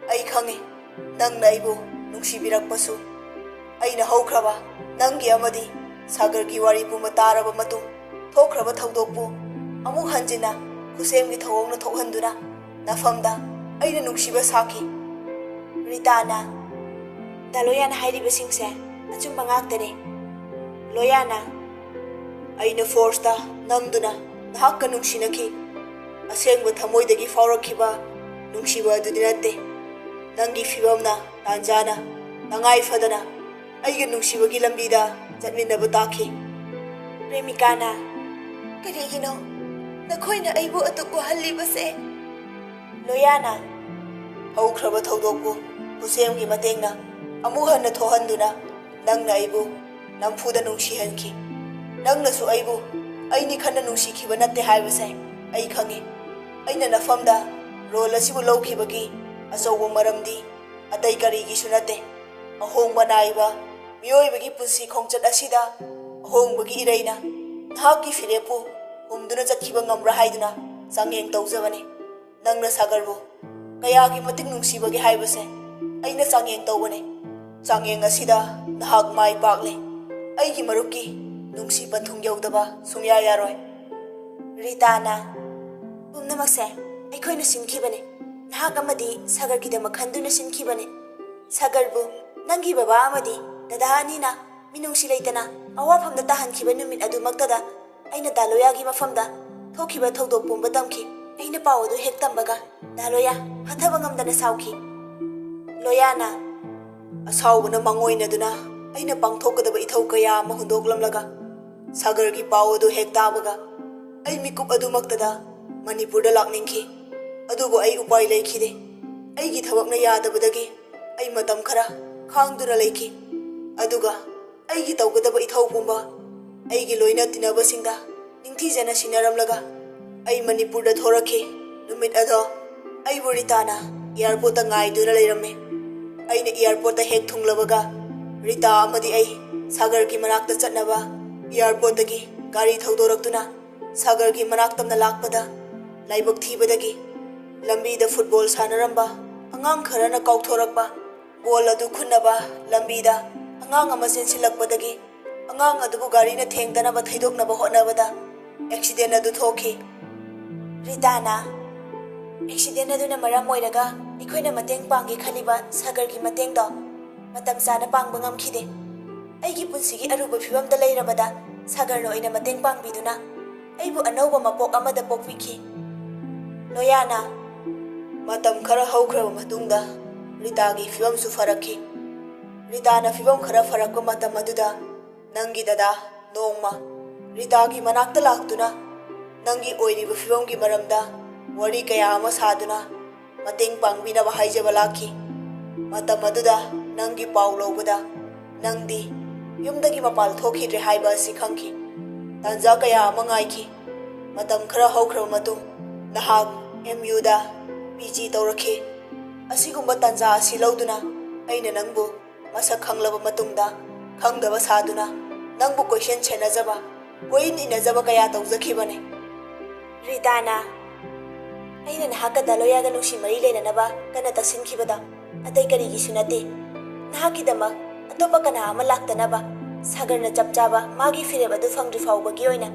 ꯑꯩ ꯈꯪꯏ, ꯅꯪꯅ ꯑꯩꯕꯨ ꯅꯨꯡꯁꯤꯕꯤꯔꯛꯄꯁꯨ꯫ ꯑꯩꯅ ꯍꯧꯈ꯭ꯔꯕ ꯅꯪꯒꯤ ꯑꯃꯗꯤ ꯁꯥꯒꯔꯒꯤ ꯋꯥꯔꯤ ꯄꯨꯝꯕ ꯇꯥꯔꯕ ꯃꯇꯨꯡ, ꯊꯣꯛꯈ꯭ꯔꯕ ꯊꯧꯗꯣꯛꯄꯨ ꯑꯃꯨꯛ ꯍꯟꯖꯤꯟꯅ ꯈꯨꯁꯦꯝꯒꯤ ꯊꯧꯑꯣꯡꯅ ꯊꯣꯛꯍꯟꯗꯨꯅ ꯅꯐꯝꯗ ꯑꯩꯅ ꯅꯨꯡꯁꯤꯕ ꯁꯥꯈꯤ꯫ ꯔꯤꯇꯥꯅ, ꯗꯥ ꯂꯣꯌꯥꯅ ꯍꯥꯏꯔꯤꯕꯁꯤꯡꯁꯦ ꯑꯆꯨꯝꯕ ꯉꯥꯛꯇꯅꯤ꯫ ꯂꯣꯌꯥꯅ, ꯑꯩꯅ forceꯇ ꯅꯝꯗꯨꯅ ꯅꯍꯥꯛꯀ ꯅꯨꯡꯁꯤꯅꯈꯤ꯫ ꯑꯁꯦꯡꯕ ꯊꯃꯣꯏꯗꯒꯤ ꯐꯥꯎꯔꯛꯈꯤꯕ ꯅꯨꯡꯁꯤꯕ ꯑꯗꯨꯗꯤ ꯅꯠꯇꯦ꯫ ꯅꯪꯒꯤ ꯐꯤꯕꯝꯅ ꯇꯥꯟꯖꯥꯅ ꯇꯉꯥꯏ ꯐꯗꯅ ꯑꯩꯒ ꯅꯨꯡꯁꯤꯕꯒꯤ ꯂꯝꯕꯤꯗ ꯆꯠꯃꯤꯟꯅꯕ ꯇꯥꯈꯤ꯫ ꯄ꯭ꯔꯦꯃꯤꯀꯥꯅ, ꯀꯔꯤꯒꯤꯅꯣ ꯅꯈꯣꯏꯅ ꯑꯩꯕꯨ ꯑꯗꯨꯛ ꯋꯥꯍꯜꯂꯤꯕꯁꯦ? ꯂꯣꯌꯥꯅ, ꯍꯧꯈ꯭ꯔꯕ ꯊꯧꯗꯣꯛꯄꯨ ꯈꯨꯠꯁꯦꯝꯒꯤ ꯃꯇꯦꯡꯅ ꯑꯃꯨꯛ ꯍꯟꯅ ꯊꯣꯛꯍꯟꯗꯨꯅ ꯅꯪꯅ ꯑꯩꯕꯨ ꯅꯝꯐꯨꯗ ꯅꯨꯡꯁꯤꯍꯟꯈꯤ꯫ ꯅꯪꯅꯁꯨ ꯑꯩꯕꯨ ꯑꯩꯅꯤ ꯈꯟꯅ ꯅꯨꯡꯁꯤꯈꯤꯕ ꯅꯠꯇꯦ ꯍꯥꯏꯕꯁꯦ ꯑꯩ ꯈꯪꯉꯤ꯫ ꯑꯩꯅ ꯅꯐꯝꯗ ꯔꯣꯜ ꯑꯁꯤꯕꯨ ꯂꯧꯈꯤꯕꯒꯤ ꯑꯆꯧꯕ ꯃꯔꯝꯗꯤ ꯑꯇꯩ ꯀꯔꯤꯒꯤꯁꯨ ꯅꯠꯇꯦ꯫ ꯑꯍꯣꯡꯕ ꯅꯥꯏꯕ ꯃꯤꯑꯣꯏꯕꯒꯤ ꯄꯨꯟꯁꯤ ꯈꯣꯡꯆꯠ ꯑꯁꯤꯗ ꯑꯍꯣꯡꯕꯒꯤ ꯏꯔꯩꯅ ꯅꯍꯥꯛꯀꯤ ꯐꯤꯔꯦꯞꯄꯨ ꯍꯨꯝꯗꯨꯅ ꯆꯠꯈꯤꯕ ꯉꯝꯕ꯭ꯔꯥ ꯍꯥꯏꯗꯨꯅ ꯆꯥꯡꯌꯦꯡ ꯇꯧꯖꯕꯅꯤ꯫ ꯅꯪꯅ ꯁꯥꯒꯔꯕꯨ ꯀꯌꯥꯒꯤ ꯃꯇꯤꯛ ꯅꯨꯡꯁꯤꯕꯒꯦ ꯍꯥꯏꯕꯁꯦ ꯑꯩꯅ ꯆꯥꯡꯌꯦꯡ ꯇꯧꯕꯅꯤ꯫ ꯆꯥꯡꯌꯦꯡ ꯑꯁꯤꯗ ꯅꯍꯥꯛ ꯃꯥꯏ ꯄꯥꯛꯂꯦ꯫ ꯑꯩꯒꯤ ꯃꯔꯨꯞꯀꯤ ꯅꯨꯡꯁꯤ ꯄꯟꯊꯨꯡ ꯌꯧꯗꯕ ꯁꯨꯡꯌꯥ ꯌꯥꯔꯣꯏ꯫ ꯔꯤꯇꯥꯅ, "ꯄꯨꯝꯅꯃꯛꯁꯦ ꯑꯩꯈꯣꯏꯅ ꯁꯤꯟꯈꯤꯕꯅꯤ꯫ ꯅꯍꯥꯛ ꯑꯃꯗꯤ ꯁꯥꯒꯔꯒꯤꯗꯃꯛ ꯈꯟꯗꯨꯅ ꯁꯤꯟꯈꯤꯕꯅꯤ꯫ ꯁꯥꯒꯔꯕꯨ ꯅꯪꯒꯤ ꯕꯕꯥ ꯑꯃꯗꯤ ꯗꯗꯥ ꯑꯅꯤꯅ ꯃꯤꯅꯨꯡꯁꯤ ꯂꯩꯇꯅ ꯑꯋꯥꯐꯝꯗ ꯇꯥꯍꯟꯈꯤꯕ ꯅꯨꯃꯤꯠ ꯑꯗꯨꯃꯛꯇꯗ ꯑꯩꯅ ꯗꯥ ꯂꯣꯌꯥꯒꯤ ꯃꯐꯝꯗ ꯊꯣꯛꯈꯤꯕ ꯊꯧꯗꯣꯛ ꯄꯨꯝꯕ ꯇꯝꯈꯤ꯫ ꯑꯩꯅ ꯄꯥꯎ ꯑꯗꯨ ꯍꯦꯛ ꯇꯝꯕꯒ, ꯗꯥ ꯂꯣꯌꯥ ꯍꯟꯊꯕ ꯉꯝꯗꯅ ꯁꯥꯎꯈꯤ꯫" ꯂꯣꯌꯥꯅ, "ꯑꯁꯥꯎꯕꯅ ꯃꯥꯡꯑꯣꯏꯅꯗꯨꯅ ꯑꯩꯅ ꯄꯥꯡꯊꯣꯛꯀꯗꯕ ꯏꯊꯧ ꯀꯌꯥ ꯑꯃ ꯍꯨꯟꯗꯣꯛꯂꯝꯂꯒ ꯁꯥꯒꯔꯒꯤ ꯄꯥꯎ ꯑꯗꯨ ꯍꯦꯛ ꯇꯥꯕꯒ ꯑꯩ ꯃꯤꯀꯨꯞ ꯑꯗꯨꯃꯛꯇꯗ ꯃꯅꯤꯄꯨꯔꯗ ꯂꯥꯛꯅꯤꯡꯈꯤ꯫ ꯑꯗꯨꯕꯨ ꯑꯩ ꯎꯄꯥꯏ ꯂꯩꯈꯤꯗꯦ꯫ ꯑꯩꯒꯤ ꯊꯕꯛꯅ ꯌꯥꯗꯕꯗꯒꯤ ꯑꯩ ꯃꯇꯝ ꯈꯔ ꯈꯥꯡꯗꯨꯅ ꯂꯩꯈꯤ꯫ ꯑꯗꯨꯒ ꯑꯩꯒꯤ ꯇꯧꯒꯗꯕ ꯏꯊꯧ ꯄꯨꯝꯕ ꯑꯩꯒꯤ ꯂꯣꯏꯅ ꯇꯤꯟꯅꯕꯁꯤꯡꯗ ꯅꯤꯡꯊꯤꯖꯅ ꯁꯤꯟꯅꯔꯝꯂꯒ ꯑꯩ ꯃꯅꯤꯄꯨꯔꯗ ꯊꯣꯔꯛꯈꯤ꯫ ꯅꯨꯃꯤꯠ ꯑꯗꯣ ꯑꯩꯕꯨ ꯔꯤꯇꯥꯅ ꯑꯦꯌꯥꯔꯄꯣꯔꯠꯇ ꯉꯥꯏꯗꯨꯅ ꯂꯩꯔꯝꯃꯤ꯫ ꯑꯩꯅ ꯑꯦꯌꯥꯔꯄꯣꯔꯠꯇ ꯍꯦꯛ ꯊꯨꯡꯂꯕꯒ ꯔꯤꯇꯥ ꯑꯃꯗꯤ ꯑꯩ ꯁꯥꯒꯔꯒꯤ ꯃꯅꯥꯛꯇ ꯆꯠꯅꯕ ꯑꯦꯌꯥꯔꯄꯣꯔꯠꯇꯒꯤ ꯒꯥꯔꯤ ꯊꯧꯗꯣꯔꯛꯇꯨꯅ ꯁꯥꯒꯔꯒꯤ ꯃꯅꯥꯛ ꯇꯝꯅ ꯂꯥꯛꯄꯗ ꯂꯥꯏꯕꯛ ꯊꯤꯕꯗꯒꯤ ꯂꯝꯕꯤꯗ ꯐꯨꯠꯕꯣꯜ ꯁꯥꯟꯅꯔꯝꯕ ꯑꯉꯥꯡ ꯈꯔꯅ ꯀꯥꯎꯊꯣꯔꯛꯄ ꯕꯣꯜ ꯑꯗꯨ ꯈꯨꯟꯅꯕ ꯂꯝꯕꯤꯗ ꯑꯉꯥꯡ ꯑꯃ ꯆꯦꯟꯁꯤꯜꯂꯛꯄꯗꯒꯤ ꯑꯉꯥꯡ ꯑꯗꯨꯕꯨ ꯒꯥꯔꯤꯅ ꯊꯦꯡꯗꯅꯕ ꯊꯩꯗꯣꯛꯅꯕ ꯍꯣꯠꯅꯕꯗ ꯑꯦꯛꯁꯤꯗꯦꯟ ꯑꯗꯨ ꯊꯣꯛꯈꯤ꯫" ꯔꯤꯇꯥꯅ, "ꯑꯦꯛꯁꯤꯗꯦꯟ ꯑꯗꯨꯅ ꯃꯔꯝ ꯑꯣꯏꯔꯒ ꯑꯩꯈꯣꯏꯅ ꯃꯇꯦꯡ ꯄꯥꯡꯒꯦ ꯈꯜꯂꯤꯕ ꯁꯥꯒꯔꯒꯤ ꯃꯇꯦꯡꯗꯣ ꯃꯇꯝ ꯆꯥꯅ ꯄꯥꯡꯕ ꯉꯝꯈꯤꯗꯦ꯫ ꯑꯩꯒꯤ ꯄꯨꯟꯁꯤꯒꯤ ꯑꯔꯨꯕ ꯐꯤꯕꯝꯗ ꯂꯩꯔꯕꯗ ꯁꯥꯒꯔꯅ ꯑꯣꯏꯅ ꯃꯇꯦꯡ ꯄꯥꯡꯕꯤꯗꯨꯅ ꯑꯩꯕꯨ ꯑꯅꯧꯕ ꯃꯄꯣꯛ ꯑꯃꯗ ꯄꯣꯛꯄꯤꯈꯤ꯫" ꯂꯣꯌꯥꯅ, ꯃꯇꯝ ꯈꯔ ꯍꯧꯈ꯭ꯔꯕ ꯃꯇꯨꯡꯗ ꯔꯤꯇꯥꯒꯤ ꯐꯤꯕꯝꯁꯨ ꯐꯔꯛꯈꯤ꯫ ꯔꯤꯇꯥꯅ ꯐꯤꯕꯝ ꯈꯔ ꯐꯔꯛꯄ ꯃꯇꯝ ꯑꯗꯨꯗ ꯅꯪꯒꯤ ꯗꯗꯥ ꯅꯣꯡꯃ ꯔꯤꯇꯥꯒꯤ ꯃꯅꯥꯛꯇ ꯂꯥꯛꯇꯨꯅ ꯅꯪꯒꯤ ꯑꯣꯏꯔꯤꯕ ꯐꯤꯕꯝꯒꯤ ꯃꯔꯝꯗ ꯋꯥꯔꯤ ꯀꯌꯥ ꯑꯃ ꯁꯥꯗꯨꯅ ꯃꯇꯦꯡ ꯄꯥꯡꯕꯤꯅꯕ ꯍꯥꯏꯖꯕ ꯂꯥꯛꯈꯤ꯫ ꯃꯇꯝ ꯑꯗꯨꯗ ꯅꯪꯒꯤ ꯄꯥꯎ ꯂꯧꯕꯗ ꯅꯪꯗꯤ ꯌꯨꯝꯗꯒꯤ ꯃꯄꯥꯜ ꯊꯣꯛꯈꯤꯗ꯭ꯔꯦ ꯍꯥꯏꯕ ꯑꯁꯤ ꯈꯪꯈꯤ꯫ ꯇꯥꯟꯖꯥ ꯀꯌꯥ ꯑꯃ ꯉꯥꯏꯈꯤ꯫ ꯃꯇꯝ ꯈꯔ ꯍꯧꯈ꯭ꯔꯕ ꯃꯇꯨꯡ, ꯅꯍꯥꯛ ꯑꯦꯝ ꯌꯨꯗ ꯄꯤ ꯖꯤ ꯇꯧꯔꯛꯈꯤ꯫ ꯑꯁꯤꯒꯨꯝꯕ ꯇꯥꯟꯖꯥ ꯑꯁꯤ ꯂꯧꯗꯨꯅ ꯑꯩꯅ ꯅꯪꯕꯨ ꯃꯁꯛ ꯈꯪꯂꯕ ꯃꯇꯨꯡꯗ, ꯈꯪꯗꯕ ꯁꯥꯗꯨꯅ ꯅꯪꯕꯨ ꯀꯣꯏꯁꯦꯟ ꯁꯦꯟꯅꯖꯕ, ꯀꯣꯏꯏꯟ ꯏꯟꯅꯖꯕ ꯀꯌꯥ ꯇꯧꯖꯈꯤꯕꯅꯤ꯫ ꯔꯤꯇꯥꯅ, "ꯑꯩꯅ ꯅꯍꯥꯛꯀ ꯗꯥꯂꯣꯌꯥꯒ ꯅꯨꯡꯁꯤ ꯃꯔꯤ ꯂꯩꯅꯅꯕ ꯀꯟꯅ ꯇꯛꯁꯤꯟꯈꯤꯕꯗ ꯑꯇꯩ ꯀꯔꯤꯒꯤꯁꯨ ꯅꯠꯇꯦ꯫ ꯅꯍꯥꯛꯀꯤꯗꯃꯛ ꯑꯇꯣꯞꯄ ꯀꯅꯥ ꯑꯃ ꯂꯥꯛꯇꯅꯕ, ꯁꯥꯒꯔꯅ ꯆꯞ ꯆꯥꯕ ꯃꯥꯒꯤ ꯐꯤꯔꯦꯞ ꯑꯗꯨ ꯐꯪꯗ꯭ꯔꯤ ꯐꯥꯎꯕꯒꯤ ꯑꯣꯏꯅ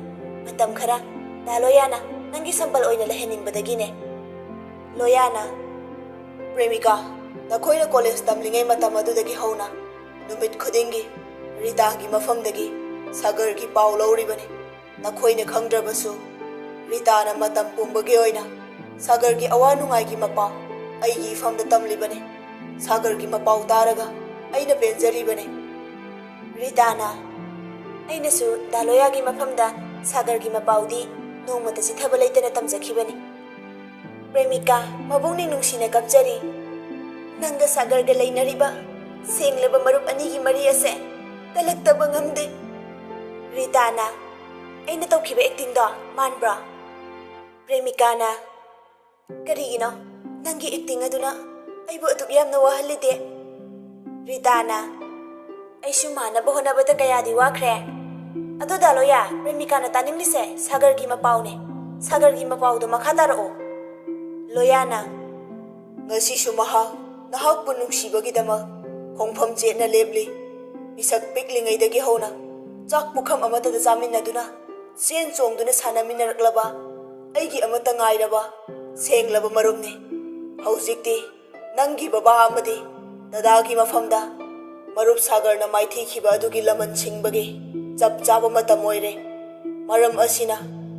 ꯃꯇꯝ ꯈꯔ ꯗꯥꯂꯣꯌꯥꯅ ꯅꯪꯒꯤ ꯁꯝꯕꯜ ꯑꯣꯏꯅ ꯂꯩꯍꯟꯅꯤꯡꯕꯗꯒꯤꯅꯦ꯫" ꯂꯣꯌꯥꯅ, "ꯄ꯭ꯔꯦꯃꯤꯀꯥ, ꯅꯈꯣꯏꯅ ꯀꯣꯂꯦꯖ ꯇꯝꯂꯤꯉꯩ ꯃꯇꯝ ꯑꯗꯨꯗꯒꯤ ꯍꯧꯅ ꯅꯨꯃꯤꯠ ꯈꯨꯗꯤꯡꯒꯤ ꯔꯤꯇꯥꯒꯤ ꯃꯐꯝꯗꯒꯤ ꯁꯥꯒꯔꯒꯤ ꯄꯥꯎ ꯂꯧꯔꯤꯕꯅꯤ꯫ ꯅꯈꯣꯏꯅ ꯈꯪꯗ꯭ꯔꯕꯁꯨ, ꯔꯤꯇꯥꯅ ꯃꯇꯝ ꯄꯨꯝꯕꯒꯤ ꯑꯣꯏꯅ ꯁꯥꯒꯔꯒꯤ ꯑꯋꯥ ꯅꯨꯡꯉꯥꯏꯒꯤ ꯃꯄꯥꯎ ꯑꯩꯒꯤ ꯏꯐꯝꯗ ꯇꯝꯂꯤꯕꯅꯤ꯫ ꯁꯥꯒꯔꯒꯤ ꯃꯄꯥꯎ ꯇꯥꯔꯒ ꯑꯩꯅ ꯄꯦꯟꯖꯔꯤꯕꯅꯤ꯫" ꯔꯤꯇꯥꯅ, "ꯑꯩꯅꯁꯨ ꯗꯥꯂꯣꯌꯥꯒꯤ ꯃꯐꯝꯗ ꯁꯥꯒꯔꯒꯤ ꯃꯄꯥꯎꯗꯤ ꯅꯣꯡꯃꯇ ꯆꯤꯊꯕ ꯂꯩꯇꯅ ꯇꯝꯖꯈꯤꯕꯅꯤ꯫" ꯄ꯭ꯔꯦꯃꯤꯀꯥ, ꯃꯕꯨꯛꯅꯤꯡ ꯅꯨꯡꯁꯤꯅ ꯀꯞꯆꯔꯤ꯫ "ꯅꯪꯒ ꯁꯥꯒꯔꯒ ꯂꯩꯅꯔꯤꯕ ꯁꯦꯡꯂꯕ ꯃꯔꯨꯞ ꯑꯅꯤꯒꯤ ꯃꯔꯤ ꯑꯁꯦ ꯀꯜꯂꯛꯇꯕ ꯉꯝꯗꯦ꯫" ꯔꯤꯇꯥꯅ, "ꯑꯩꯅ ꯇꯧꯈꯤꯕ ꯑꯦꯛꯇꯤꯡꯗꯣ ꯃꯥꯟꯕ꯭ꯔꯣ?" ꯄ꯭ꯔꯦꯃꯤꯀꯥꯅ, "ꯀꯔꯤꯒꯤꯅꯣ ꯅꯪꯒꯤ ꯑꯦꯛꯇꯤꯡ ꯑꯗꯨꯅ ꯑꯩꯕꯨ ꯑꯗꯨꯛ ꯌꯥꯝꯅ ꯋꯥꯍꯜꯂꯤꯗꯦ?" ꯔꯤꯇꯥꯅ, "ꯑꯩꯁꯨ ꯃꯥꯟꯅꯕ ꯍꯣꯠꯅꯕꯗ ꯀꯌꯥꯗꯤ ꯋꯥꯈ꯭ꯔꯦ꯫ ꯑꯗꯣ ꯗꯥꯂꯣꯌꯥ, ꯄ꯭ꯔꯦꯃꯤꯀꯥꯅ ꯇꯥꯅꯤꯡꯂꯤꯁꯦ ꯁꯥꯒꯔꯒꯤ ꯃꯄꯥꯎꯅꯦ꯫ ꯁꯥꯒꯔꯒꯤ ꯃꯄꯥꯎꯗꯣ ꯃꯈꯥ ꯇꯥꯔꯛꯑꯣ꯫" ꯂꯣꯌꯥꯅ, "ꯉꯁꯤꯁꯨ ꯃꯍꯥꯛ ꯅꯍꯥꯛꯄꯨ ꯅꯨꯡꯁꯤꯕꯒꯤꯗꯃꯛ ꯈꯣꯡꯐꯝ ꯆꯦꯠꯅ ꯂꯦꯞꯂꯤ꯫ ꯃꯤꯁꯛ ꯄꯤꯛꯂꯤꯉꯩꯗꯒꯤ ꯍꯧꯅ ꯆꯥꯛ ꯄꯨꯈꯝ ꯑꯃꯠꯇꯗ ꯆꯥꯃꯤꯟꯅꯗꯨꯅ ꯆꯦꯟ ꯆꯣꯡꯗꯨꯅ ꯁꯥꯟꯅꯃꯤꯟꯅꯔꯛꯂꯕ ꯑꯩꯒꯤ ꯑꯃꯠꯇ ꯉꯥꯏꯔꯕ ꯁꯦꯡꯂꯕ ꯃꯔꯨꯞꯅꯤ꯫ ꯍꯧꯖꯤꯛꯇꯤ ꯅꯪꯒꯤ ꯕꯕꯥ ꯑꯃꯗꯤ ꯗꯗꯥꯒꯤ ꯃꯐꯝꯗ ꯃꯔꯨꯞ ꯁꯥꯒꯔꯅ ꯃꯥꯏꯊꯤꯈꯤꯕ ꯑꯗꯨꯒꯤ ꯂꯃꯟ ꯁꯤꯡꯕꯒꯤ ꯆꯞ ꯆꯥꯕ ꯃꯇꯝ ꯑꯣꯏꯔꯦ꯫ ꯃꯔꯝ ꯑꯁꯤꯅ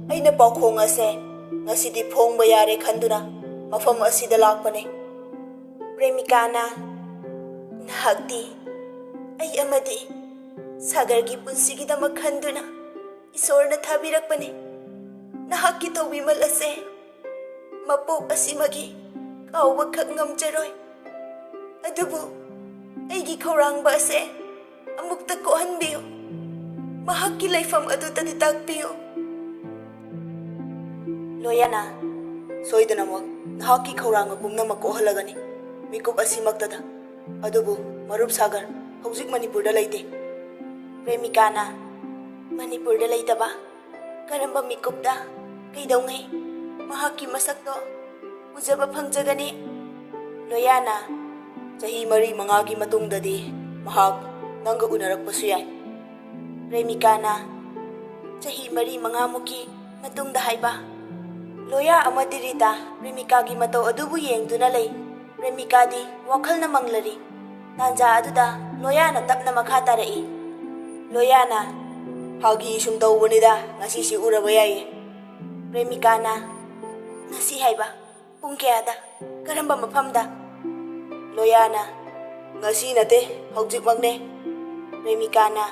ꯑꯩꯅ ꯄꯥꯎꯈꯣꯡ ꯑꯁꯦ ꯉꯁꯤꯗꯤ ꯐꯣꯡꯕ ꯌꯥꯔꯦ ꯈꯟꯗꯨꯅ ꯃꯐꯝ ꯑꯁꯤꯗ ꯂꯥꯛꯄꯅꯦ꯫" ꯄ꯭ꯔꯦꯃꯤꯀꯥꯅ, "ꯅꯍꯥꯛꯇꯤ ꯑꯩ ꯑꯃꯗꯤ ꯁꯥꯒꯔꯒꯤ ꯄꯨꯟꯁꯤꯒꯤꯗꯃꯛ ꯈꯟꯗꯨꯅ ꯏꯁꯣꯔꯅ ꯊꯥꯕꯤꯔꯛꯄꯅꯤ꯫ ꯅꯍꯥꯛꯀꯤ ꯇꯧꯕꯤꯃꯜ ꯑꯁꯦ ꯃꯄꯣꯛ ꯑꯁꯤꯃꯒꯤ ꯀꯥꯎꯕꯈꯛ ꯉꯝꯖꯔꯣꯏ꯫ ꯑꯗꯨꯕꯨ ꯑꯩꯒꯤ ꯈꯧꯔꯥꯡꯕ ꯑꯁꯦ ꯑꯃꯨꯛꯇ ꯀꯣꯛꯍꯟꯕꯤꯌꯨ꯫" ꯃꯍꯥꯛꯀꯤ ꯂꯩꯐꯝ ꯑꯗꯨꯗꯗꯤ ꯇꯥꯛꯄꯤꯌꯨ꯫ ꯂꯣꯌꯥꯅ, ꯁꯣꯏꯗꯅꯃꯛ ꯅꯍꯥꯛꯀꯤ ꯈꯧꯔꯥꯡꯕ ꯄꯨꯝꯅꯃꯛ ꯀꯣꯛꯍꯜꯂꯒꯅꯤ, ꯃꯤꯀꯨꯞ ꯑꯁꯤꯃꯛꯇꯗ꯫ ꯑꯗꯨꯕꯨ ꯃꯔꯨꯞ ꯁꯥꯒꯔ ꯍꯧꯖꯤꯛ ꯃꯅꯤꯄꯨꯔꯗ ꯂꯩꯇꯦ꯫ ꯄ꯭ꯔꯦꯃꯤꯀꯥꯅ, ꯃꯅꯤꯄꯨꯔꯗ ꯂꯩꯇꯕ? ꯀꯔꯝꯕ ꯃꯤꯀꯨꯞꯇ? ꯀꯩꯗꯧꯉꯩ? ꯃꯍꯥꯛꯀꯤ ꯃꯁꯛꯇꯣ ꯎꯖꯕ ꯐꯪꯖꯒꯅꯤ? ꯂꯣꯌꯥꯅ, ꯆꯍꯤ ꯃꯔꯤ ꯃꯉꯥꯒꯤ ꯃꯇꯨꯡꯗꯗꯤ ꯃꯍꯥꯛ ꯅꯪꯒ ꯎꯅꯔꯛꯄꯁꯨ ꯌꯥꯏ꯫ ꯄ꯭ꯔꯦꯃꯤꯀꯥꯅ, ꯆꯍꯤ ꯃꯔꯤ ꯃꯉꯥꯃꯨꯛꯀꯤ ꯃꯇꯨꯡꯗ ꯍꯥꯏꯕ? ꯂꯣꯌꯥ ꯑꯃꯗꯤ ꯔꯤꯇꯥ ꯄ꯭ꯔꯦꯃꯤꯀꯥꯒꯤ ꯃꯇꯧ ꯑꯗꯨꯕꯨ ꯌꯦꯡꯗꯨꯅ ꯂꯩ꯫ ꯄ꯭ꯔꯦꯃꯤꯀꯥꯗꯤ ꯋꯥꯈꯜꯅ ꯃꯪꯂꯔꯤ꯫ ꯇꯥꯟꯖꯥ ꯑꯗꯨꯗ ꯂꯣꯌꯥꯅ ꯇꯞꯅ ꯃꯈꯥ ꯇꯥꯔꯛꯏ꯫ ꯂꯣꯌꯥꯅ, ꯐꯥꯒꯤ ꯁꯨꯝ ꯇꯧꯕꯅꯤꯗ, ꯉꯁꯤꯁꯤ ꯎꯔꯕ ꯌꯥꯏꯌꯦ꯫ ꯄ꯭ꯔꯦꯃꯤꯀꯥꯅ, ꯉꯁꯤ ꯍꯥꯏꯕ? ꯄꯨꯡ ꯀꯌꯥꯗ? ꯀꯔꯝꯕ ꯃꯐꯝꯗ? ꯂꯣꯌꯥꯅ, ꯉꯁꯤ ꯅꯠꯇꯦ, ꯍꯧꯖꯤꯛꯃꯛꯅꯦ꯫ ꯄ꯭ꯔꯦꯃꯤꯀꯥꯅ,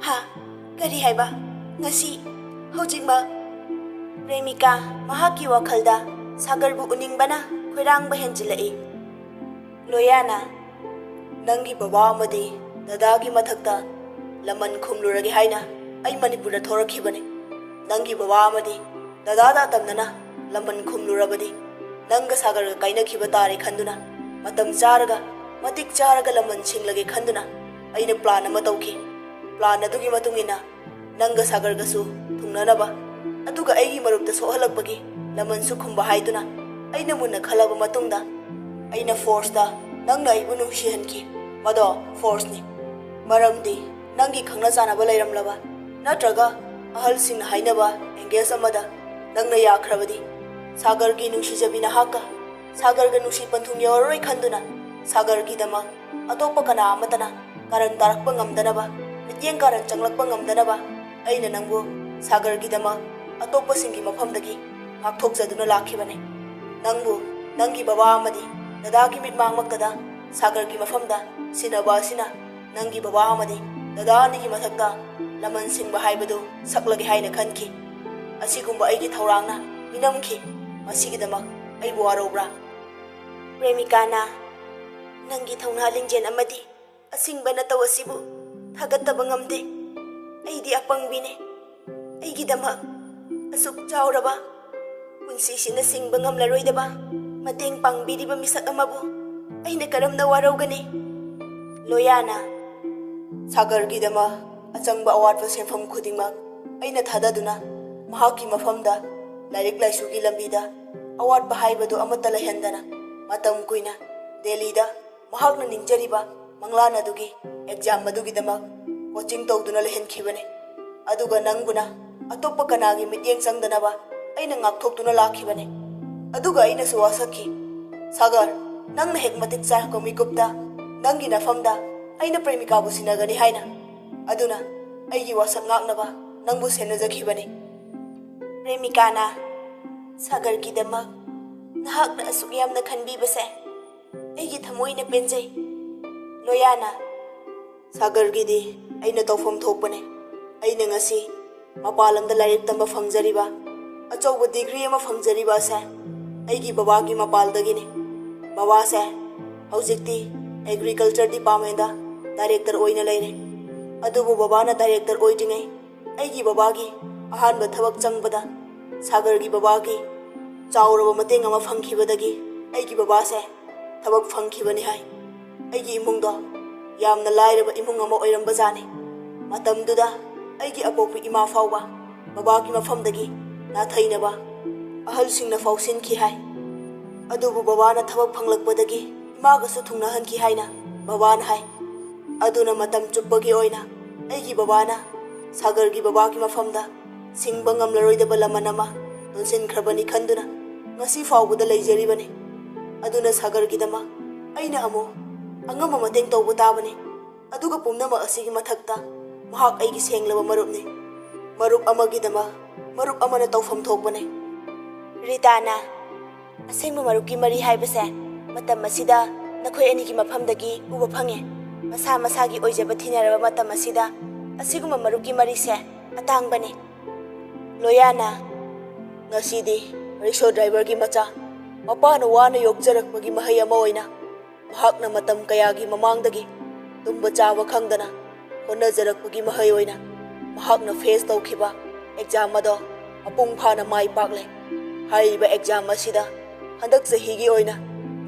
ꯍꯥ? ꯀꯔꯤ ꯍꯥꯏꯕ? ꯉꯁꯤ? ꯍꯧꯖꯤꯛꯃꯛ? ꯄ꯭ꯔꯦꯃꯤꯀꯥ ꯃꯍꯥꯛꯀꯤ ꯋꯥꯈꯜꯗ ꯁꯥꯒꯔꯕꯨ ꯎꯅꯤꯡꯕꯅ ꯈꯣꯏꯔꯥꯡꯕ ꯍꯦꯟꯖꯤꯜꯂꯛꯏ꯫ ꯂꯣꯌꯥꯅ, ꯅꯪꯒꯤ ꯕꯕꯥ ꯑꯃꯗꯤ ꯗꯗꯥꯒꯤ ꯃꯊꯛꯇ ꯂꯃꯟ ꯈꯨꯝꯂꯨꯔꯒꯦ ꯍꯥꯏꯅ ꯑꯩ ꯃꯅꯤꯄꯨꯔꯗ ꯊꯣꯔꯛꯈꯤꯕꯅꯤ꯫ ꯅꯪꯒꯤ ꯕꯕꯥ ꯑꯃꯗꯤ ꯗꯗꯥꯗ ꯑꯇꯝꯅꯅ ꯂꯃꯟ ꯈꯨꯝꯂꯨꯔꯕꯗꯤ ꯅꯪꯒ ꯁꯥꯒꯔꯒ ꯀꯥꯏꯅꯈꯤꯕ ꯇꯥꯔꯦ ꯈꯟꯗꯨꯅ, ꯃꯇꯝ ꯆꯥꯔꯒ ꯃꯇꯤꯛ ꯆꯥꯔꯒ ꯂꯃꯟ ꯁꯤꯡꯂꯒꯦ ꯈꯟꯗꯨꯅ ꯑꯩꯅ ꯄ꯭ꯂꯥꯟ ꯑꯃ ꯇꯧꯈꯤ꯫ ꯄ꯭ꯂꯥꯟ ꯑꯗꯨꯒꯤ ꯃꯇꯨꯡ ꯏꯟꯅ ꯅꯪꯒ ꯁꯥꯒꯔꯒꯁꯨ ꯊꯨꯡꯅꯅꯕ, ꯑꯗꯨꯒ ꯑꯩꯒꯤ ꯃꯔꯨꯞꯇ ꯁꯣꯛꯍꯜꯂꯛꯄꯒꯤ ꯂꯃꯟꯁꯨ ꯈꯨꯝꯕ ꯍꯥꯏꯗꯨꯅ ꯑꯩꯅ ꯃꯨꯟꯅ ꯈꯜꯂꯕ ꯃꯇꯨꯡꯗ ꯑꯩꯅ ꯐꯣꯔꯁꯇ ꯅꯪꯅ ꯑꯩꯕꯨ ꯅꯨꯡꯁꯤꯍꯟꯈꯤ꯫ ꯃꯗꯣ ꯐꯣꯔꯁꯅꯤ꯫ ꯃꯔꯝꯗꯤ ꯅꯪꯒꯤ ꯈꯪꯅ ꯆꯥꯟꯅꯕ ꯂꯩꯔꯝꯂꯕ ꯅꯠꯇ꯭ꯔꯒ ꯑꯍꯜꯁꯤꯡꯅ ꯍꯥꯏꯅꯕ ꯑꯦꯡꯒꯦꯖ ꯑꯃꯗ ꯅꯪꯅ ꯌꯥꯈ꯭ꯔꯕꯗꯤ ꯁꯥꯒꯔꯒꯤ ꯅꯨꯡꯁꯤꯖꯕꯤ ꯅꯍꯥꯛꯀ ꯁꯥꯒꯔꯒ ꯅꯨꯡꯁꯤ ꯄꯟꯊꯨꯡ ꯌꯧꯔꯔꯣꯏ ꯈꯟꯗꯨꯅ ꯁꯥꯒꯔꯒꯤꯗꯃꯛ ꯑꯇꯣꯞꯄ ꯀꯅꯥ ꯑꯃꯠꯇꯅ ꯀꯥꯔꯟ ꯇꯥꯔꯛꯄ ꯉꯝꯗꯅꯕ, ꯃꯤꯠꯌꯦꯡ ꯀꯥꯔꯟ ꯆꯪꯂꯛꯄ ꯉꯝꯗꯅꯕ ꯑꯩꯅ ꯅꯪꯕꯨ ꯁꯥꯒꯔꯒꯤꯗꯃꯛ ꯑꯇꯣꯞꯄꯁꯤꯡꯒꯤ ꯃꯐꯝꯗꯒꯤ ꯉꯥꯛꯊꯣꯛꯆꯗꯨꯅ ꯂꯥꯛꯈꯤꯕꯅꯤ꯫ ꯅꯪꯕꯨ ꯅꯪꯒꯤ ꯕꯕꯥ ꯑꯃꯗꯤ ꯗꯗꯥꯒꯤ ꯃꯤꯠꯃꯥꯡꯃꯛꯇꯗ ꯁꯥꯒꯔꯒꯤ ꯃꯐꯝꯗ ꯁꯤꯟꯅꯕ ꯑꯁꯤꯅ ꯅꯪꯒꯤ ꯕꯕꯥ ꯑꯃꯗꯤ ꯗꯗꯥ ꯑꯅꯤꯒꯤ ꯃꯊꯛꯇ ꯂꯃꯟ ꯁꯤꯡꯕ ꯍꯥꯏꯕꯗꯨ ꯁꯛꯂꯒꯦ ꯍꯥꯏꯅ ꯈꯟꯈꯤ꯫ ꯑꯁꯤꯒꯨꯝꯕ ꯑꯩꯒꯤ ꯊꯧꯔꯥꯡꯅ ꯃꯤꯅꯝꯈꯤ꯫ ꯃꯁꯤꯒꯤꯗꯃꯛ ꯑꯩꯕꯨ ꯋꯥꯔꯧꯕ꯭ꯔꯥ? ꯄ꯭ꯔꯦꯃꯤꯀꯥꯅ, ꯅꯪꯒꯤ ꯊꯧꯅꯥ ꯂꯤꯡꯖꯦꯜ ꯑꯃꯗꯤ ꯑꯁꯤꯡꯕ ꯅꯇꯧ ꯑꯁꯤꯕꯨ ꯊꯥꯒꯠꯇꯕ ꯉꯝꯗꯦ꯫ ꯑꯩꯗꯤ ꯑꯄꯪꯕꯤꯅꯦ꯫ ꯑꯩꯒꯤꯗꯃꯛ ꯑꯁꯨꯛ ꯆꯥꯎꯔꯕ, ꯄꯨꯟꯁꯤꯁꯤꯅ ꯁꯤꯡꯕ ꯉꯝꯂꯔꯣꯏꯗꯕ ꯃꯇꯦꯡ ꯄꯥꯡꯕꯤꯔꯤꯕ ꯃꯤꯁꯛ ꯑꯃꯕꯨ ꯑꯩꯅ ꯀꯔꯝꯅ ꯋꯥꯔꯧꯒꯅꯤ? ꯂꯣꯌꯥꯅ, ꯁꯥꯒꯔꯒꯤꯗꯃꯛ ꯑꯆꯪꯕ ꯑꯋꯥꯠꯄ ꯁꯦꯟꯐꯝ ꯈꯨꯗꯤꯡꯃꯛ ꯑꯩꯅ ꯊꯥꯗꯗꯨꯅ ꯃꯍꯥꯛꯀꯤ ꯃꯐꯝꯗ ꯂꯥꯏꯔꯤꯛ ꯂꯥꯏꯁꯨꯒꯤ ꯂꯝꯕꯤꯗ ꯑꯋꯥꯠꯄ ꯍꯥꯏꯕꯗꯨ ꯑꯃꯠꯇ ꯂꯩꯍꯟꯗꯅ ꯃꯇꯝ ꯀꯨꯏꯅ ꯗꯦꯜꯂꯤꯗ ꯃꯍꯥꯛꯅ ꯅꯤꯡꯖꯔꯤꯕ ꯃꯪꯂꯥꯟ ꯑꯗꯨꯒꯤ ꯑꯦꯛꯖꯥꯝ ꯑꯗꯨꯒꯤꯗꯃꯛ ꯀꯣꯆꯤꯡ ꯇꯧꯗꯨꯅ ꯂꯩꯍꯟꯈꯤꯕꯅꯤ꯫ ꯑꯗꯨꯒ ꯅꯪꯕꯨꯅ ꯑꯇꯣꯞꯄ ꯀꯅꯥꯒꯤ ꯃꯤꯠꯌꯦꯡ ꯆꯪꯗꯅꯕ ꯑꯩꯅ ꯉꯥꯛꯊꯣꯛꯇꯨꯅ ꯂꯥꯛꯈꯤꯕꯅꯤ꯫ ꯑꯗꯨꯒ ꯑꯩꯅꯁꯨ ꯋꯥꯁꯛꯈꯤ, ꯁꯥꯒꯔ, ꯅꯪꯅ ꯍꯦꯛ ꯃꯇꯤꯛ ꯆꯥꯔꯛꯄ ꯃꯤꯀꯨꯞꯇ ꯅꯪꯒꯤ ꯅꯐꯝꯗ ꯑꯩꯅ ꯄ꯭ꯔꯦꯃꯤꯀꯥꯕꯨ ꯁꯤꯟꯅꯒꯅꯤ ꯍꯥꯏꯅ꯫ ꯑꯗꯨꯅ ꯑꯩꯒꯤ ꯋꯥꯁꯛ ꯉꯥꯛꯅꯕ ꯅꯪꯕꯨ ꯁꯦꯟꯅꯖꯈꯤꯕꯅꯤ꯫ ꯄ꯭ꯔꯦꯃꯤꯀꯥꯅ, ꯁꯥꯒꯔꯒꯤꯗꯃꯛ ꯅꯍꯥꯛꯅ ꯑꯁꯨꯛ ꯌꯥꯝꯅ ꯈꯟꯕꯤꯕꯁꯦ ꯑꯩꯒꯤ ꯊꯃꯣꯏꯅ ꯄꯦꯟꯖꯩ꯫ ꯂꯣꯌꯥꯅ, ꯁꯥꯒꯔꯒꯤꯗꯤ ꯑꯩꯅ ꯇꯧꯐꯝ ꯊꯣꯛꯄꯅꯦ꯫ ꯑꯩꯅ ꯉꯁꯤ ꯃꯄꯥꯟ ꯂꯝꯗ ꯂꯥꯏꯔꯤꯛ ꯇꯝꯕ ꯐꯪꯖꯔꯤꯕ, ꯑꯆꯧꯕ ꯗꯤꯒ꯭ꯔꯤ ꯑꯃ ꯐꯪꯖꯔꯤꯕ ꯑꯁꯦ ꯑꯩꯒꯤ ꯕꯕꯥꯒꯤ ꯃꯄꯥꯜꯗꯒꯤꯅꯤ꯫ ꯕꯕꯥꯁꯦ ꯍꯧꯖꯤꯛꯇꯤ ꯑꯦꯒ꯭ꯔꯤꯀꯜꯆꯔ ꯗꯤꯄꯥꯔꯠꯃꯦꯟꯗ ꯗꯥꯏꯔꯦꯛꯇꯔ ꯑꯣꯏꯅ ꯂꯩꯔꯦ꯫ ꯑꯗꯨꯕꯨ ꯕꯕꯥꯅ ꯗꯥꯏꯔꯦꯛꯇꯔ ꯑꯣꯏꯗ꯭ꯔꯤꯉꯩ ꯑꯩꯒꯤ ꯕꯕꯥꯒꯤ ꯑꯍꯥꯟꯕ ꯊꯕꯛ ꯆꯪꯕꯗ ꯁꯥꯒꯔꯒꯤ ꯕꯕꯥꯒꯤ ꯆꯥꯎꯔꯕ ꯃꯇꯦꯡ ꯑꯃ ꯐꯪꯈꯤꯕꯗꯒꯤ ꯑꯩꯒꯤ ꯕꯕꯥꯁꯦ ꯊꯕꯛ ꯐꯪꯈꯤꯕꯅꯤ ꯍꯥꯏ꯫ ꯑꯩꯒꯤ ꯏꯃꯨꯡꯗꯣ ꯌꯥꯝꯅ ꯂꯥꯏꯔꯕ ꯏꯃꯨꯡ ꯑꯃ ꯑꯣꯏꯔꯝꯕꯖꯥꯠꯅꯤ꯫ ꯃꯇꯝꯗꯨꯗ ꯑꯩꯒꯤ ꯑꯄꯣꯛꯄ ꯏꯃꯥ ꯐꯥꯎꯕ ꯕꯕꯥꯒꯤ ꯃꯐꯝꯗꯒꯤ ꯅꯥꯊꯩꯅꯕ ꯑꯍꯜꯁꯤꯡꯅ ꯐꯥꯎꯁꯤꯟꯈꯤ ꯍꯥꯏ꯫ ꯑꯗꯨꯕꯨ ꯕꯕꯥꯅ ꯊꯕꯛ ꯐꯪꯂꯛꯄꯗꯒꯤ ꯏꯃꯥꯒꯁꯨ ꯊꯨꯡꯅꯍꯟꯈꯤ ꯍꯥꯏꯅ ꯕꯕꯥꯅ ꯍꯥꯏ꯫ ꯑꯗꯨꯅ ꯃꯇꯝ ꯆꯨꯞꯄꯒꯤ ꯑꯣꯏꯅ ꯑꯩꯒꯤ ꯕꯕꯥꯅ ꯁꯥꯒꯔꯒꯤ ꯕꯕꯥꯒꯤ ꯃꯐꯝꯗ ꯁꯤꯡꯕ ꯉꯝꯂꯔꯣꯏꯗꯕ ꯂꯃꯟ ꯑꯃ ꯇꯣꯟꯁꯤꯟꯈ꯭ꯔꯕꯅꯤ ꯈꯟꯗꯨꯅ ꯉꯁꯤ ꯐꯥꯎꯕꯗ ꯂꯩꯖꯔꯤꯕꯅꯤ꯫ ꯑꯗꯨꯅ ꯁꯥꯒꯔꯒꯤꯗꯃꯛ ꯑꯩꯅ ꯑꯃꯨꯛ ꯑꯉꯝꯕ ꯃꯇꯦꯡ ꯇꯧꯕ ꯇꯥꯕꯅꯤ꯫ ꯑꯗꯨꯒ ꯄꯨꯝꯅꯃꯛ ꯑꯁꯤꯒꯤ ꯃꯊꯛꯇ ꯃꯍꯥꯛ ꯑꯩꯒꯤ ꯁꯦꯡꯂꯕ ꯃꯔꯨꯞꯅꯤ꯫ ꯃꯔꯨꯞ ꯑꯃꯒꯤꯗꯃꯛ ꯃꯔꯨꯞ ꯑꯃꯅ ꯇꯧꯐꯝ ꯊꯣꯛꯄꯅꯤ꯫ ꯔꯤꯇꯥꯅ, ꯑꯁꯦꯡꯕ ꯃꯔꯨꯞꯀꯤ ꯃꯔꯤ ꯍꯥꯏꯕꯁꯦ ꯃꯇꯝ ꯑꯁꯤꯗ ꯅꯈꯣꯏ ꯑꯅꯤꯒꯤ ꯃꯐꯝꯗꯒꯤ ꯎꯕ ꯐꯪꯉꯦ꯫ ꯃꯁꯥ ꯃꯁꯥꯒꯤ ꯑꯣꯏꯖꯕ ꯊꯤꯅꯔꯕ ꯃꯇꯝ ꯑꯁꯤꯗ ꯑꯁꯤꯒꯨꯝꯕ ꯃꯔꯨꯞꯀꯤ ꯃꯔꯤꯁꯦ ꯑꯇꯥꯡꯕꯅꯤ꯫ ꯂꯣꯌꯥꯅ, ꯉꯁꯤꯗꯤ ꯔꯤꯛꯁꯣ ꯗ꯭ꯔꯥꯏꯚꯔꯒꯤ ꯃꯆꯥ, ꯃꯄꯥꯅ ꯋꯥꯅ ꯌꯣꯛꯆꯔꯛꯄꯒꯤ ꯃꯍꯩ ꯑꯃ ꯑꯣꯏꯅ ꯃꯍꯥꯛꯅ ꯃꯇꯝ ꯀꯌꯥꯒꯤ ꯃꯃꯥꯡꯗꯒꯤ ꯇꯨꯝꯕ ꯆꯥꯕ ꯈꯪꯗꯅ ꯍꯣꯠꯅꯖꯔꯛꯄꯒꯤ ꯃꯍꯩ ꯑꯣꯏꯅ ꯃꯍꯥꯛꯅ ꯐꯦꯁ ꯇꯧꯈꯤꯕ ꯑꯦꯛꯖꯥꯝ ꯑꯗꯣ ꯃꯄꯨꯡ ꯐꯥꯅ ꯃꯥꯏ ꯄꯥꯛꯂꯦ꯫ ꯍꯥꯏꯔꯤꯕ ꯑꯦꯛꯖꯥꯝ ꯑꯁꯤꯗ ꯍꯟꯗꯛ ꯆꯍꯤꯒꯤ ꯑꯣꯏꯅ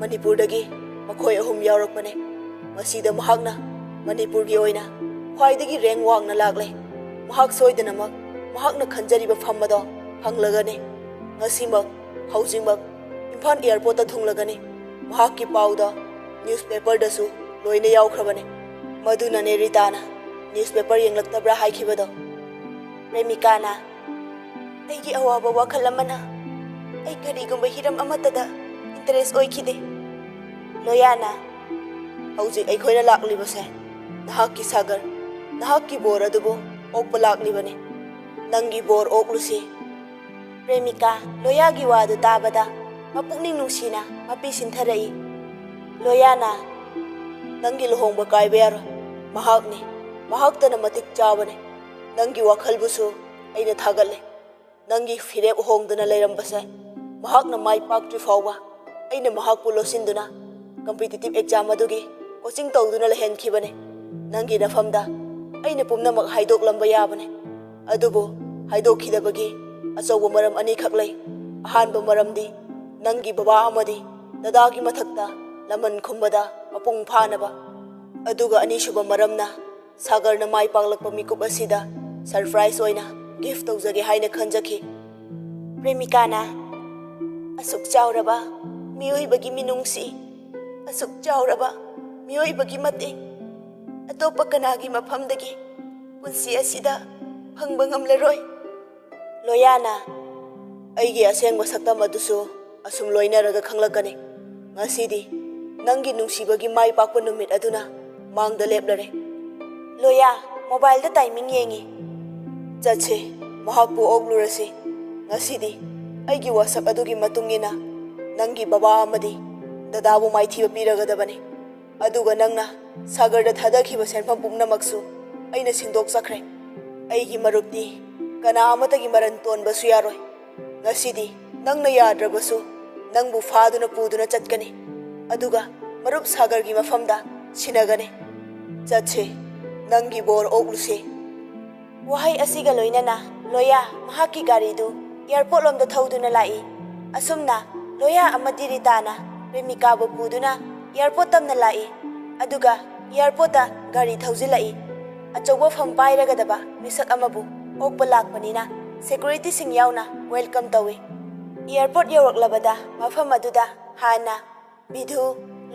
ꯃꯅꯤꯄꯨꯔꯗꯒꯤ ꯃꯈꯣꯏ ꯑꯍꯨꯝ ꯌꯥꯎꯔꯛꯄꯅꯦ꯫ ꯃꯁꯤꯗ ꯃꯍꯥꯛꯅ ꯃꯅꯤꯄꯨꯔꯒꯤ ꯑꯣꯏꯅ ꯈ꯭ꯋꯥꯏꯗꯒꯤ ꯔꯦꯡ ꯋꯥꯡꯅ ꯂꯥꯛꯂꯦ꯫ ꯃꯍꯥꯛ ꯁꯣꯏꯗꯅꯃꯛ ꯃꯍꯥꯛꯅ ꯈꯟꯖꯔꯤꯕ ꯐꯝ ꯑꯗꯣ ꯐꯪꯂꯒꯅꯤ꯫ ꯉꯁꯤꯃꯛ, ꯍꯧꯖꯤꯛꯃꯛ ꯏꯝꯐꯥꯜ ꯑꯦꯌꯥꯔꯄꯣꯔꯠꯇ ꯊꯨꯡꯂꯒꯅꯤ꯫ ꯃꯍꯥꯛꯀꯤ ꯄꯥꯎꯗꯣ ꯅ꯭ꯌꯨꯁꯄꯦꯄꯔꯗꯁꯨ ꯂꯣꯏꯅ ꯌꯥꯎꯈ꯭ꯔꯕꯅꯤ꯫ ꯃꯗꯨꯅꯅꯦ ꯔꯤꯇꯥꯅ ꯅ꯭ꯌꯨꯁꯄꯦꯄꯔ ꯌꯦꯡꯂꯛꯇꯕ꯭ꯔꯥ ꯍꯥꯏꯈꯤꯕꯗꯣ꯫ ꯄ꯭ꯔꯦꯃꯤꯀꯥꯅ, "ꯑꯩꯒꯤ ꯑꯋꯥꯕ ꯋꯥꯈꯜ ꯑꯃꯅ ꯑꯩ ꯀꯔꯤꯒꯨꯝꯕ ꯍꯤꯔꯝ ꯑꯃꯠꯇꯗ ꯏꯟꯇꯔꯦꯁ ꯑꯣꯏꯈꯤꯗꯦ꯫ ꯂꯣꯌꯥꯅ, ꯍꯧꯖꯤꯛ ꯑꯩꯈꯣꯏꯅ ꯂꯥꯛꯂꯤꯕꯁꯦ ꯅꯍꯥꯛꯀꯤ ꯁꯥꯒꯔ, ꯅꯍꯥꯛꯀꯤ ꯕꯣꯔ ꯑꯗꯨꯕꯨ ꯑꯣꯛꯄ ꯂꯥꯛꯂꯤꯕꯅꯤ꯫ ꯅꯪꯒꯤ ꯕꯣꯔ ꯑꯣꯛꯂꯨꯁꯤ꯫" ꯄ꯭ꯔꯦꯃꯤꯀꯥ ꯂꯣꯌꯥꯒꯤ ꯋꯥꯗꯨ ꯇꯥꯕꯗ ꯃꯄꯨꯛꯅꯤꯡ ꯅꯨꯡꯁꯤꯅ ꯃꯄꯤ ꯁꯤꯟꯊꯔꯛꯏ꯫ ꯂꯣꯌꯥꯅ, "ꯅꯪꯒꯤ ꯂꯨꯍꯣꯡꯕ ꯀꯥꯏꯕ ꯌꯥꯔꯣꯏ꯫ ꯃꯍꯥꯛꯅꯤ, ꯃꯍꯥꯛꯇꯅ ꯃꯇꯤꯛ ꯆꯥꯕꯅꯤ꯫ ꯅꯪꯒꯤ ꯋꯥꯈꯜꯕꯨꯁꯨ ꯑꯩꯅ ꯊꯥꯒꯠꯂꯦ꯫ ꯅꯪꯒꯤ ꯐꯤꯔꯦꯞ ꯍꯣꯡꯗꯨꯅ ꯂꯩꯔꯝꯕꯁꯦ ꯃꯍꯥꯛꯅ ꯃꯥꯏ ꯄꯥꯛꯇ꯭ꯔꯤ ꯐꯥꯎꯕ ꯑꯩꯅ ꯃꯍꯥꯛꯄꯨ ꯂꯣꯠꯁꯤꯟꯗꯨꯅ ꯀꯝꯄꯤꯇꯤꯇꯤꯞ ꯑꯦꯛꯖꯥꯝ ꯑꯗꯨꯒꯤ ꯀꯣꯆꯤꯡ ꯇꯧꯗꯨꯅ ꯂꯩꯍꯟꯈꯤꯕꯅꯤ꯫ ꯅꯪꯒꯤ ꯅꯐꯝꯗ ꯑꯩꯅ ꯄꯨꯝꯅꯃꯛ ꯍꯥꯏꯗꯣꯛꯂꯝꯕ ꯌꯥꯕꯅꯤ꯫ ꯑꯗꯨꯕꯨ ꯍꯥꯏꯗꯣꯛꯈꯤꯗꯕꯒꯤ ꯑꯆꯧꯕ ꯃꯔꯝ ꯑꯅꯤꯈꯛ ꯂꯩ꯫ ꯑꯍꯥꯟꯕ ꯃꯔꯝꯗꯤ ꯅꯪꯒꯤ ꯕꯕꯥ ꯑꯃꯗꯤ ꯗꯗꯥꯒꯤ ꯃꯊꯛꯇ ꯂꯃꯟ ꯈꯨꯝꯕꯗ ꯃꯄꯨꯡ ꯐꯥꯅꯕ꯫ ꯑꯗꯨꯒ ꯑꯅꯤꯁꯨꯕ ꯃꯔꯝꯅ ꯁꯥꯒꯔꯅ ꯃꯥꯏ ꯄꯥꯛꯂꯛꯄ ꯃꯤꯀꯨꯞ ꯑꯁꯤꯗ ꯁꯔꯄ꯭ꯔꯥꯏꯖ ꯑꯣꯏꯅ ꯒꯤꯐ ꯇꯧꯖꯒꯦ ꯍꯥꯏꯅ ꯈꯟꯖꯈꯤ꯫" ꯄ꯭ꯔꯦꯃꯤꯀꯥꯅ, "ꯑꯁꯨꯛ ꯆꯥꯎꯔꯕ ꯃꯤꯑꯣꯏꯕꯒꯤ ꯃꯤꯅꯨꯡꯁꯤ, ꯑꯁꯨꯛ ꯆꯥꯎꯔꯕ ꯃꯤꯑꯣꯏꯕꯒꯤ ꯃꯇꯦꯡ ꯑꯇꯣꯞꯄ ꯀꯅꯥꯒꯤ ꯃꯐꯝꯗꯒꯤ ꯄꯨꯟꯁꯤ ꯑꯁꯤꯗ ꯐꯪꯕ ꯉꯝꯂꯔꯣꯏ꯫" ꯂꯣꯌꯥꯅ, "ꯑꯩꯒꯤ ꯑꯁꯦꯡꯕ ꯁꯛꯇꯝ ꯑꯗꯨꯁꯨ ꯑꯁꯨꯝ ꯂꯣꯏꯅꯔꯒ ꯈꯪꯂꯛꯀꯅꯤ꯫ ꯉꯁꯤꯗꯤ ꯅꯪꯒꯤ ꯅꯨꯡꯁꯤꯕꯒꯤ ꯃꯥꯏ ꯄꯥꯛꯄ ꯅꯨꯃꯤꯠ ꯑꯗꯨꯅ ꯃꯥꯡꯗ ꯂꯦꯞꯂꯔꯦ꯫" ꯂꯣꯌꯥ, ꯃꯣꯕꯥꯏꯜꯗ ꯇꯥꯏꯃꯤꯡ ꯌꯦꯡꯏ꯫ "ꯆꯠꯁꯤ, ꯃꯍꯥꯛꯄꯨ ꯑꯣꯛꯂꯨꯔꯁꯤ꯫ ꯉꯁꯤꯗꯤ ꯑꯩꯒꯤ ꯋꯥꯁꯛ ꯑꯗꯨꯒꯤ ꯃꯇꯨꯡ ꯏꯟꯅ ꯅꯪꯒꯤ ꯕꯕꯥ ꯑꯃꯗꯤ ꯗꯗꯥꯕꯨ ꯃꯥꯏꯊꯤꯕ ꯄꯤꯔꯒꯗꯕꯅꯤ꯫ ꯑꯗꯨꯒ ꯅꯪꯅ ꯁꯥꯒꯔꯗ ꯊꯥꯗꯈꯤꯕ ꯁꯦꯟꯐꯝ ꯄꯨꯝꯅꯃꯛꯁꯨ ꯑꯩꯅ ꯁꯤꯟꯗꯣꯛꯆꯈ꯭ꯔꯦ꯫ ꯑꯩꯒꯤ ꯃꯔꯨꯞꯇꯤ ꯀꯅꯥ ꯑꯃꯠꯇꯒꯤ ꯃꯔꯟ ꯇꯣꯟꯕꯁꯨ ꯌꯥꯔꯣꯏ꯫ ꯉꯁꯤꯗꯤ ꯅꯪꯅ ꯌꯥꯗ꯭ꯔꯕꯁꯨ ꯅꯪꯕꯨ ꯐꯥꯗꯨꯅ ꯄꯨꯗꯨꯅ ꯆꯠꯀꯅꯤ꯫ ꯑꯗꯨꯒ ꯃꯔꯨꯞ ꯁꯥꯒꯔꯒꯤ ꯃꯐꯝꯗ ꯁꯤꯟꯅꯒꯅꯤ꯫ ꯆꯠꯁꯤ, ꯅꯪꯒꯤ ꯕꯣꯔ ꯑꯣꯛꯂꯨꯁꯤ꯫" ꯋꯥꯍꯩ ꯑꯁꯤꯒ ꯂꯣꯏꯅꯅ ꯂꯣꯌꯥ ꯃꯍꯥꯛꯀꯤ ꯒꯥꯔꯤꯗꯨ ꯑꯦꯌꯥꯔꯄꯣꯔꯠ ꯂꯣꯝꯗ ꯊꯧꯗꯨꯅ ꯂꯥꯛꯏ꯫ ꯑꯁꯨꯝꯅ ꯂꯣꯌꯥ ꯑꯃꯗꯤ ꯔꯤꯇꯥꯅ ꯄ꯭ꯔꯦꯃꯤꯀꯥꯕꯨ ꯄꯨꯗꯨꯅ ꯑꯦꯌꯥꯔꯄꯣꯔꯠ ꯇꯝꯅ ꯂꯥꯛꯏ꯫ ꯑꯗꯨꯒ ꯑꯦꯌꯥꯔꯄꯣꯔꯠꯇ ꯒꯥꯔꯤ ꯊꯧꯖꯤꯜꯂꯛꯏ꯫ ꯑꯆꯧꯕ ꯐꯝ ꯄꯥꯏꯔꯒꯗꯕ ꯃꯤꯁꯛ ꯑꯃꯕꯨ ꯑꯣꯛꯄ ꯂꯥꯛꯄꯅꯤꯅ ꯁꯦꯀ꯭ꯌꯨꯔꯤꯇꯤꯁꯤꯡ ꯌꯥꯎꯅ ꯋꯦꯜꯀꯝ ꯇꯧꯏ꯫ ꯑꯦꯌꯥꯔꯄꯣꯔꯠ ꯌꯧꯔꯛꯂꯕꯗ ꯃꯐꯝ ꯑꯗꯨꯗ ꯍꯥꯟꯅ ꯕꯤꯙꯨ,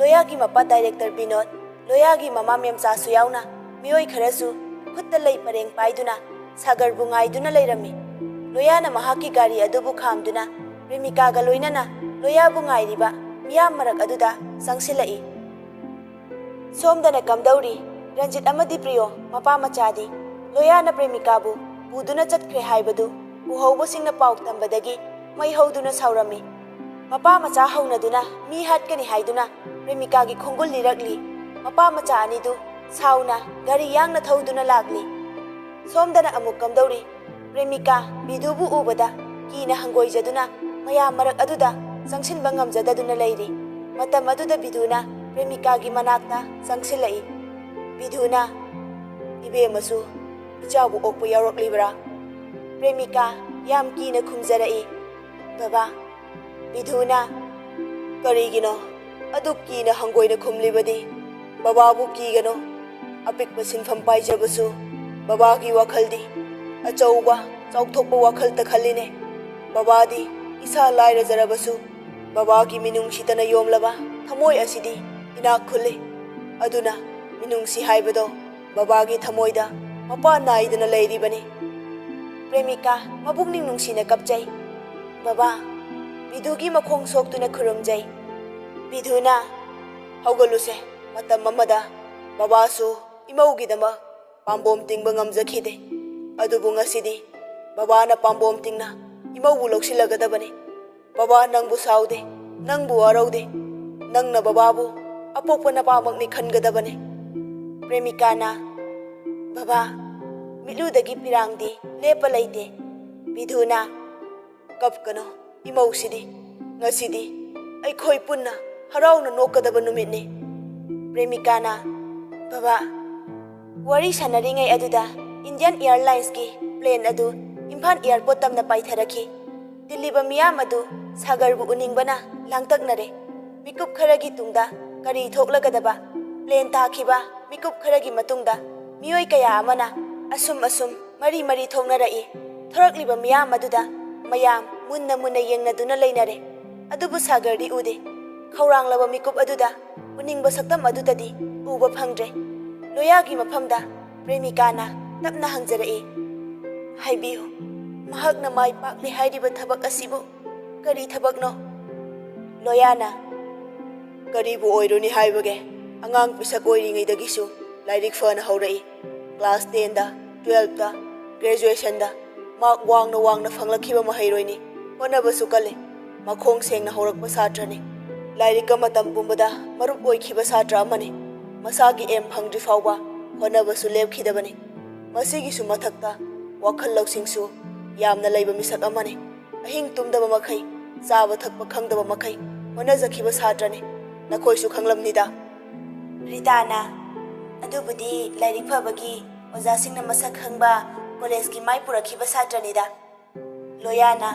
ꯂꯣꯌꯥꯒꯤ ꯃꯄꯥ ꯗꯥꯏꯔꯦꯛꯇꯔ ꯕꯤꯅꯣꯗ, ꯂꯣꯌꯥꯒꯤ ꯃꯃꯥ ꯃꯦꯝꯆꯥꯁꯨ ꯌꯥꯎꯅ ꯃꯤꯑꯣꯏ ꯈꯔꯁꯨ ꯈꯨꯠꯇ ꯂꯩ ꯄꯔꯦꯡ ꯄꯥꯏꯗꯨꯅ ꯁꯥꯒꯔꯕꯨ ꯉꯥꯏꯗꯨꯅ ꯂꯩꯔꯝꯃꯤ꯫ ꯂꯣꯌꯥꯅ ꯃꯍꯥꯛꯀꯤ ꯒꯥꯔꯤ ꯑꯗꯨꯕꯨ ꯈꯥꯝꯗꯨꯅ ꯄ꯭ꯔꯦꯃꯤꯀꯥꯒ ꯂꯣꯏꯅꯅ ꯂꯣꯌꯥꯕꯨ ꯉꯥꯏꯔꯤꯕ ꯃꯤꯌꯥꯝ ꯃꯔꯛ ꯑꯗꯨꯗ ꯆꯪꯁꯤꯜꯂꯛꯏ꯫ ꯁꯣꯝꯗꯅ ꯀꯝꯗꯧꯔꯤ? ꯔꯟꯖꯤꯠ ꯑꯃꯗꯤ ꯄ꯭ꯔꯤꯌꯣ ꯃꯄꯥ ꯃꯆꯥꯗꯤ ꯂꯣꯌꯥꯅ ꯄ꯭ꯔꯦꯃꯤꯀꯥꯕꯨ ꯄꯨꯗꯨꯅ ꯆꯠꯈ꯭ꯔꯦ ꯍꯥꯏꯕꯗꯨ ꯎꯍꯧꯕꯁꯤꯡꯅ ꯄꯥꯎ ꯇꯝꯕꯗꯒꯤ ꯃꯩ ꯍꯧꯗꯨꯅ ꯁꯥꯎꯔꯝꯃꯤ꯫ ꯃꯄꯥ ꯃꯆꯥ ꯍꯧꯅꯗꯨꯅ ꯃꯤ ꯍꯥꯠꯀꯅꯤ ꯍꯥꯏꯗꯨꯅ ꯄ꯭ꯔꯦꯃꯤꯀꯥꯒꯤ ꯈꯣꯡꯒꯨꯜ ꯂꯤꯔꯛꯂꯤ꯫ ꯃꯄꯥ ꯃꯆꯥ ꯑꯅꯤꯗꯨ ꯁꯥꯎꯅ ꯒꯥꯔꯤ ꯌꯥꯡꯅ ꯊꯧꯗꯨꯅ ꯂꯥꯛꯂꯤ꯫ ꯁꯣꯝꯗꯅ ꯑꯃꯨꯛ ꯀꯝꯗꯧꯔꯤ? ꯄ꯭ꯔꯦꯃꯤꯀꯥ ꯕꯤꯗꯨꯕꯨ ꯎꯕꯗ ꯀꯤꯅ ꯍꯪꯒꯣꯏꯖꯗꯨꯅ ꯃꯌꯥꯝ ꯃꯔꯛ ꯑꯗꯨꯗ ꯆꯪꯁꯤꯟꯕ ꯉꯝꯖꯗꯗꯨꯅ ꯂꯩꯔꯤ꯫ ꯃꯇꯝ ꯑꯗꯨꯗ ꯕꯤꯗꯨꯅ ꯄ꯭ꯔꯦꯃꯤꯀꯥꯒꯤ ꯃꯅꯥꯛꯇ ꯆꯪꯁꯤꯜꯂꯛꯏ꯫ ꯕꯤꯗꯨꯅ, "ꯏꯕꯦꯝꯃꯁꯨ ꯏꯆꯥꯕꯨ ꯑꯣꯛꯄ ꯌꯥꯎꯔꯛꯂꯤꯕ꯭ꯔꯥ?" ꯄ꯭ꯔꯦꯃꯤꯀꯥ ꯌꯥꯝ ꯀꯤꯅ ꯈꯨꯝꯖꯔꯛꯏ, "ꯕꯕꯥ"꯫ ꯕꯤꯗꯨꯅ, "ꯀꯔꯤꯒꯤꯅꯣ ꯑꯗꯨꯛ ꯀꯤꯅ ꯍꯪꯒꯣꯏꯅ ꯈꯨꯝꯂꯤꯕꯗꯤ? ꯕꯕꯥꯕꯨ ꯀꯤꯒꯅꯨ꯫ ꯑꯄꯤꯛꯄ ꯁꯤꯟꯐꯝ ꯄꯥꯏꯖꯕꯁꯨ ꯕꯕꯥꯒꯤ ꯋꯥꯈꯜꯗꯤ ꯑꯆꯧꯕ, ꯆꯥꯎꯊꯣꯛꯄ ꯋꯥꯈꯜꯇ ꯈꯜꯂꯤꯅꯦ꯫ ꯕꯕꯥꯗꯤ ꯏꯁꯥ ꯂꯥꯏꯔꯖꯔꯕꯁꯨ ꯕꯕꯥꯒꯤ ꯃꯤꯅꯨꯡꯁꯤꯇꯅ ꯌꯣꯝꯂꯕ ꯊꯃꯣꯏ ꯑꯁꯤꯗꯤ ꯏꯅꯥꯛ ꯈꯨꯜꯂꯤ꯫ ꯑꯗꯨꯅ ꯃꯤꯅꯨꯡꯁꯤ ꯍꯥꯏꯕꯗꯣ ꯕꯕꯥꯒꯤ ꯊꯃꯣꯏꯗ ꯃꯄꯥ ꯅꯥꯏꯗꯅ ꯂꯩꯔꯤꯕꯅꯤ"꯫ ꯄ꯭ꯔꯦꯃꯤꯀꯥ ꯃꯄꯨꯛꯅꯤꯡ ꯅꯨꯡꯁꯤꯅ ꯀꯞꯆꯩ꯫ "ꯕꯕꯥ"꯫ ꯕꯤꯗꯨꯒꯤ ꯃꯈꯣꯡ ꯁꯣꯛꯇꯨꯅ ꯈꯨꯔꯨꯝꯖꯩ꯫ ꯕꯤꯗꯨꯅ, "ꯍꯧꯒꯠꯂꯨꯁꯦ꯫ ꯃꯇꯝ ꯑꯃꯗ ꯕꯕꯥꯁꯨ ꯏꯃꯧꯒꯤꯗꯃꯛ ꯄꯥꯝꯕꯣꯝ ꯇꯤꯡꯕ ꯉꯝꯖꯈꯤꯗꯦ꯫ ꯑꯗꯨꯕꯨ ꯉꯁꯤꯗꯤ ꯕꯕꯥꯅ ꯄꯥꯝꯕꯣꯝ ꯇꯤꯡꯅ ꯏꯃꯧꯕꯨ ꯂꯧꯁꯤꯜꯂꯒꯗꯕꯅꯤ꯫ ꯕꯕꯥ ꯅꯪꯕꯨ ꯁꯥꯎꯗꯦ, ꯅꯪꯕꯨ ꯋꯥꯔꯧꯗꯦ꯫ ꯅꯪꯅ ꯕꯕꯥꯕꯨ ꯑꯄꯣꯛꯄ ꯅꯄꯥꯃꯛꯅꯤ ꯈꯟꯒꯗꯕꯅꯤ"꯫ ꯄ꯭ꯔꯦꯃꯤꯀꯥꯅ, "ꯕꯕꯥ"꯫ ꯃꯤꯠꯂꯨꯗꯒꯤ ꯄꯤꯔꯥꯡꯗꯤ ꯂꯦꯞꯄ ꯂꯩꯇꯦ꯫ ꯕꯤꯗꯨꯅ, "ꯀꯞꯀꯅꯨ, ꯏꯃꯧꯁꯤꯗꯤ꯫ ꯉꯁꯤꯗꯤ ꯑꯩꯈꯣꯏ ꯄꯨꯟꯅ ꯍꯔꯥꯎꯅ ꯅꯣꯛꯀꯗꯕ ꯅꯨꯃꯤꯠꯅꯤ"꯫ ꯄ꯭ꯔꯦꯃꯤꯀꯥꯅ, "ꯕꯕꯥ"꯫ ꯋꯥꯔꯤ ꯁꯥꯟꯅꯔꯤꯉꯩ ꯑꯗꯨꯗ ꯏꯟꯗꯤꯌꯟ ꯑꯦꯌꯔꯂꯥꯏꯟꯁꯀꯤ ꯄ꯭ꯂꯦꯟ ꯑꯗꯨ ꯏꯝꯐꯥꯜ ꯑꯦꯌꯔꯄꯣꯔꯠ ꯇꯝꯅ ꯄꯥꯏꯊꯔꯛꯈꯤ꯫ ꯇꯤꯜꯂꯤꯕ ꯃꯤꯌꯥꯝ ꯑꯗꯨ ꯁꯥꯒꯔꯕꯨ ꯎꯅꯤꯡꯕꯅ ꯂꯥꯡꯇꯛꯅꯔꯦ꯫ ꯃꯤꯀꯨꯞ ꯈꯔꯒꯤ ꯇꯨꯡꯗ ꯀꯔꯤ ꯊꯣꯛꯂꯒꯗꯕ? ꯄ꯭ꯂꯦꯟ ꯇꯥꯈꯤꯕ ꯃꯤꯀꯨꯞ ꯈꯔꯒꯤ ꯃꯇꯨꯡꯗ ꯃꯤꯑꯣꯏ ꯀꯌꯥ ꯑꯃꯅ ꯑꯁꯨꯝ ꯑꯁꯨꯝ ꯃꯔꯤ ꯃꯔꯤ ꯊꯣꯛꯅꯔꯛꯏ꯫ ꯊꯣꯔꯛꯂꯤꯕ ꯃꯤꯌꯥꯝ ꯑꯗꯨꯗ ꯃꯌꯥꯝ ꯃꯨꯟꯅ ꯃꯨꯟꯅ ꯌꯦꯡꯅꯗꯨꯅ ꯂꯩꯅꯔꯦ꯫ ꯑꯗꯨꯕꯨ ꯁꯥꯒꯔꯗꯤ ꯎꯗꯦ꯫ ꯈꯧꯔꯥꯡꯂꯕ ꯃꯤꯀꯨꯞ ꯑꯗꯨꯗ ꯎꯅꯤꯡꯕ ꯁꯛꯇꯝ ꯑꯗꯨꯗꯗꯤ ꯎꯕ ꯐꯪꯗ꯭ꯔꯦ꯫ ꯂꯣꯌꯥꯒꯤ ꯃꯐꯝꯗ ꯄ꯭ꯔꯦꯃꯤꯀꯥꯅ ꯇꯞꯅ ꯍꯪꯖꯔꯛꯏ, "ꯍꯥꯏꯕꯤꯌꯨ, ꯃꯍꯥꯛꯅ ꯃꯥꯏ ꯄꯥꯛꯂꯦ ꯍꯥꯏꯔꯤꯕ ꯊꯕꯛ ꯑꯁꯤꯕꯨ ꯀꯔꯤ ꯊꯕꯛꯅꯣ?" ꯂꯣꯌꯥꯅ, "ꯀꯔꯤꯕꯨ ꯑꯣꯏꯔꯨꯅꯤ ꯍꯥꯏꯕꯒꯦ? ꯑꯉꯥꯡ ꯄꯤꯁꯛ ꯑꯣꯏꯔꯤꯉꯩꯗꯒꯤꯁꯨ ꯂꯥꯏꯔꯤꯛ ꯐꯅ ꯍꯧꯔꯛꯏ꯫ ꯀ꯭ꯂꯥꯁ ꯇꯦꯟꯗ, ꯇꯨꯋꯦꯜꯐꯇ, ꯒ꯭ꯔꯦꯖꯨꯑꯦꯁꯟꯗ ꯃꯥꯔꯛ ꯋꯥꯡꯅ ꯋꯥꯡꯅ ꯐꯪꯂꯛꯈꯤꯕ ꯃꯍꯩꯔꯣꯏꯅꯤ꯫ ꯍꯣꯠꯅꯕꯁꯨ ꯀꯜꯂꯤ꯫ ꯃꯈꯣꯡ ꯁꯦꯡꯅ ꯍꯧꯔꯛꯄ ꯁꯥꯇ꯭ꯔꯅꯤ꯫ ꯂꯥꯏꯔꯤꯛꯀ ꯃꯇꯝ ꯄꯨꯝꯕꯗ ꯃꯔꯨꯞ ꯑꯣꯏꯈꯤꯕ ꯁꯥꯇ꯭ꯔ ꯑꯃꯅꯤ꯫ ꯃꯁꯥꯒꯤ ꯑꯦꯝ ꯐꯪꯗ꯭ꯔꯤ ꯐꯥꯎꯕ ꯍꯣꯠꯅꯕꯁꯨ ꯂꯦꯞꯈꯤꯗꯕꯅꯤ꯫ ꯃꯁꯤꯒꯤꯁꯨ ꯃꯊꯛꯇ ꯋꯥꯈꯜ ꯂꯧꯁꯤꯡꯁꯨ ꯌꯥꯝꯅ ꯂꯩꯕ ꯃꯤꯁꯛ ꯑꯃꯅꯤ꯫ ꯑꯍꯤꯡ ꯇꯨꯝꯗꯕ ꯃꯈꯩ, ꯆꯥꯕ ꯊꯛꯄ ꯈꯪꯗꯕ ꯃꯈꯩ ꯍꯣꯠꯅꯖꯈꯤꯕ ꯁꯥꯇ꯭ꯔꯅꯤ꯫ ꯅꯈꯣꯏꯁꯨ ꯈꯪꯂꯝꯅꯤꯗ꯫" ꯔꯤꯇꯥꯅ, "ꯑꯗꯨꯕꯨꯗꯤ ꯂꯥꯏꯔꯤꯛ ꯐꯕꯒꯤ ꯑꯣꯖꯥꯁꯤꯡꯅ ꯃꯁꯛ ꯈꯪꯕ ꯀꯣꯂꯦꯖꯀꯤ ꯃꯥꯏ ꯄꯨꯔꯛꯈꯤꯕ ꯁꯥꯇ꯭ꯔꯅꯤꯗ꯫" ꯂꯣꯌꯥꯅ,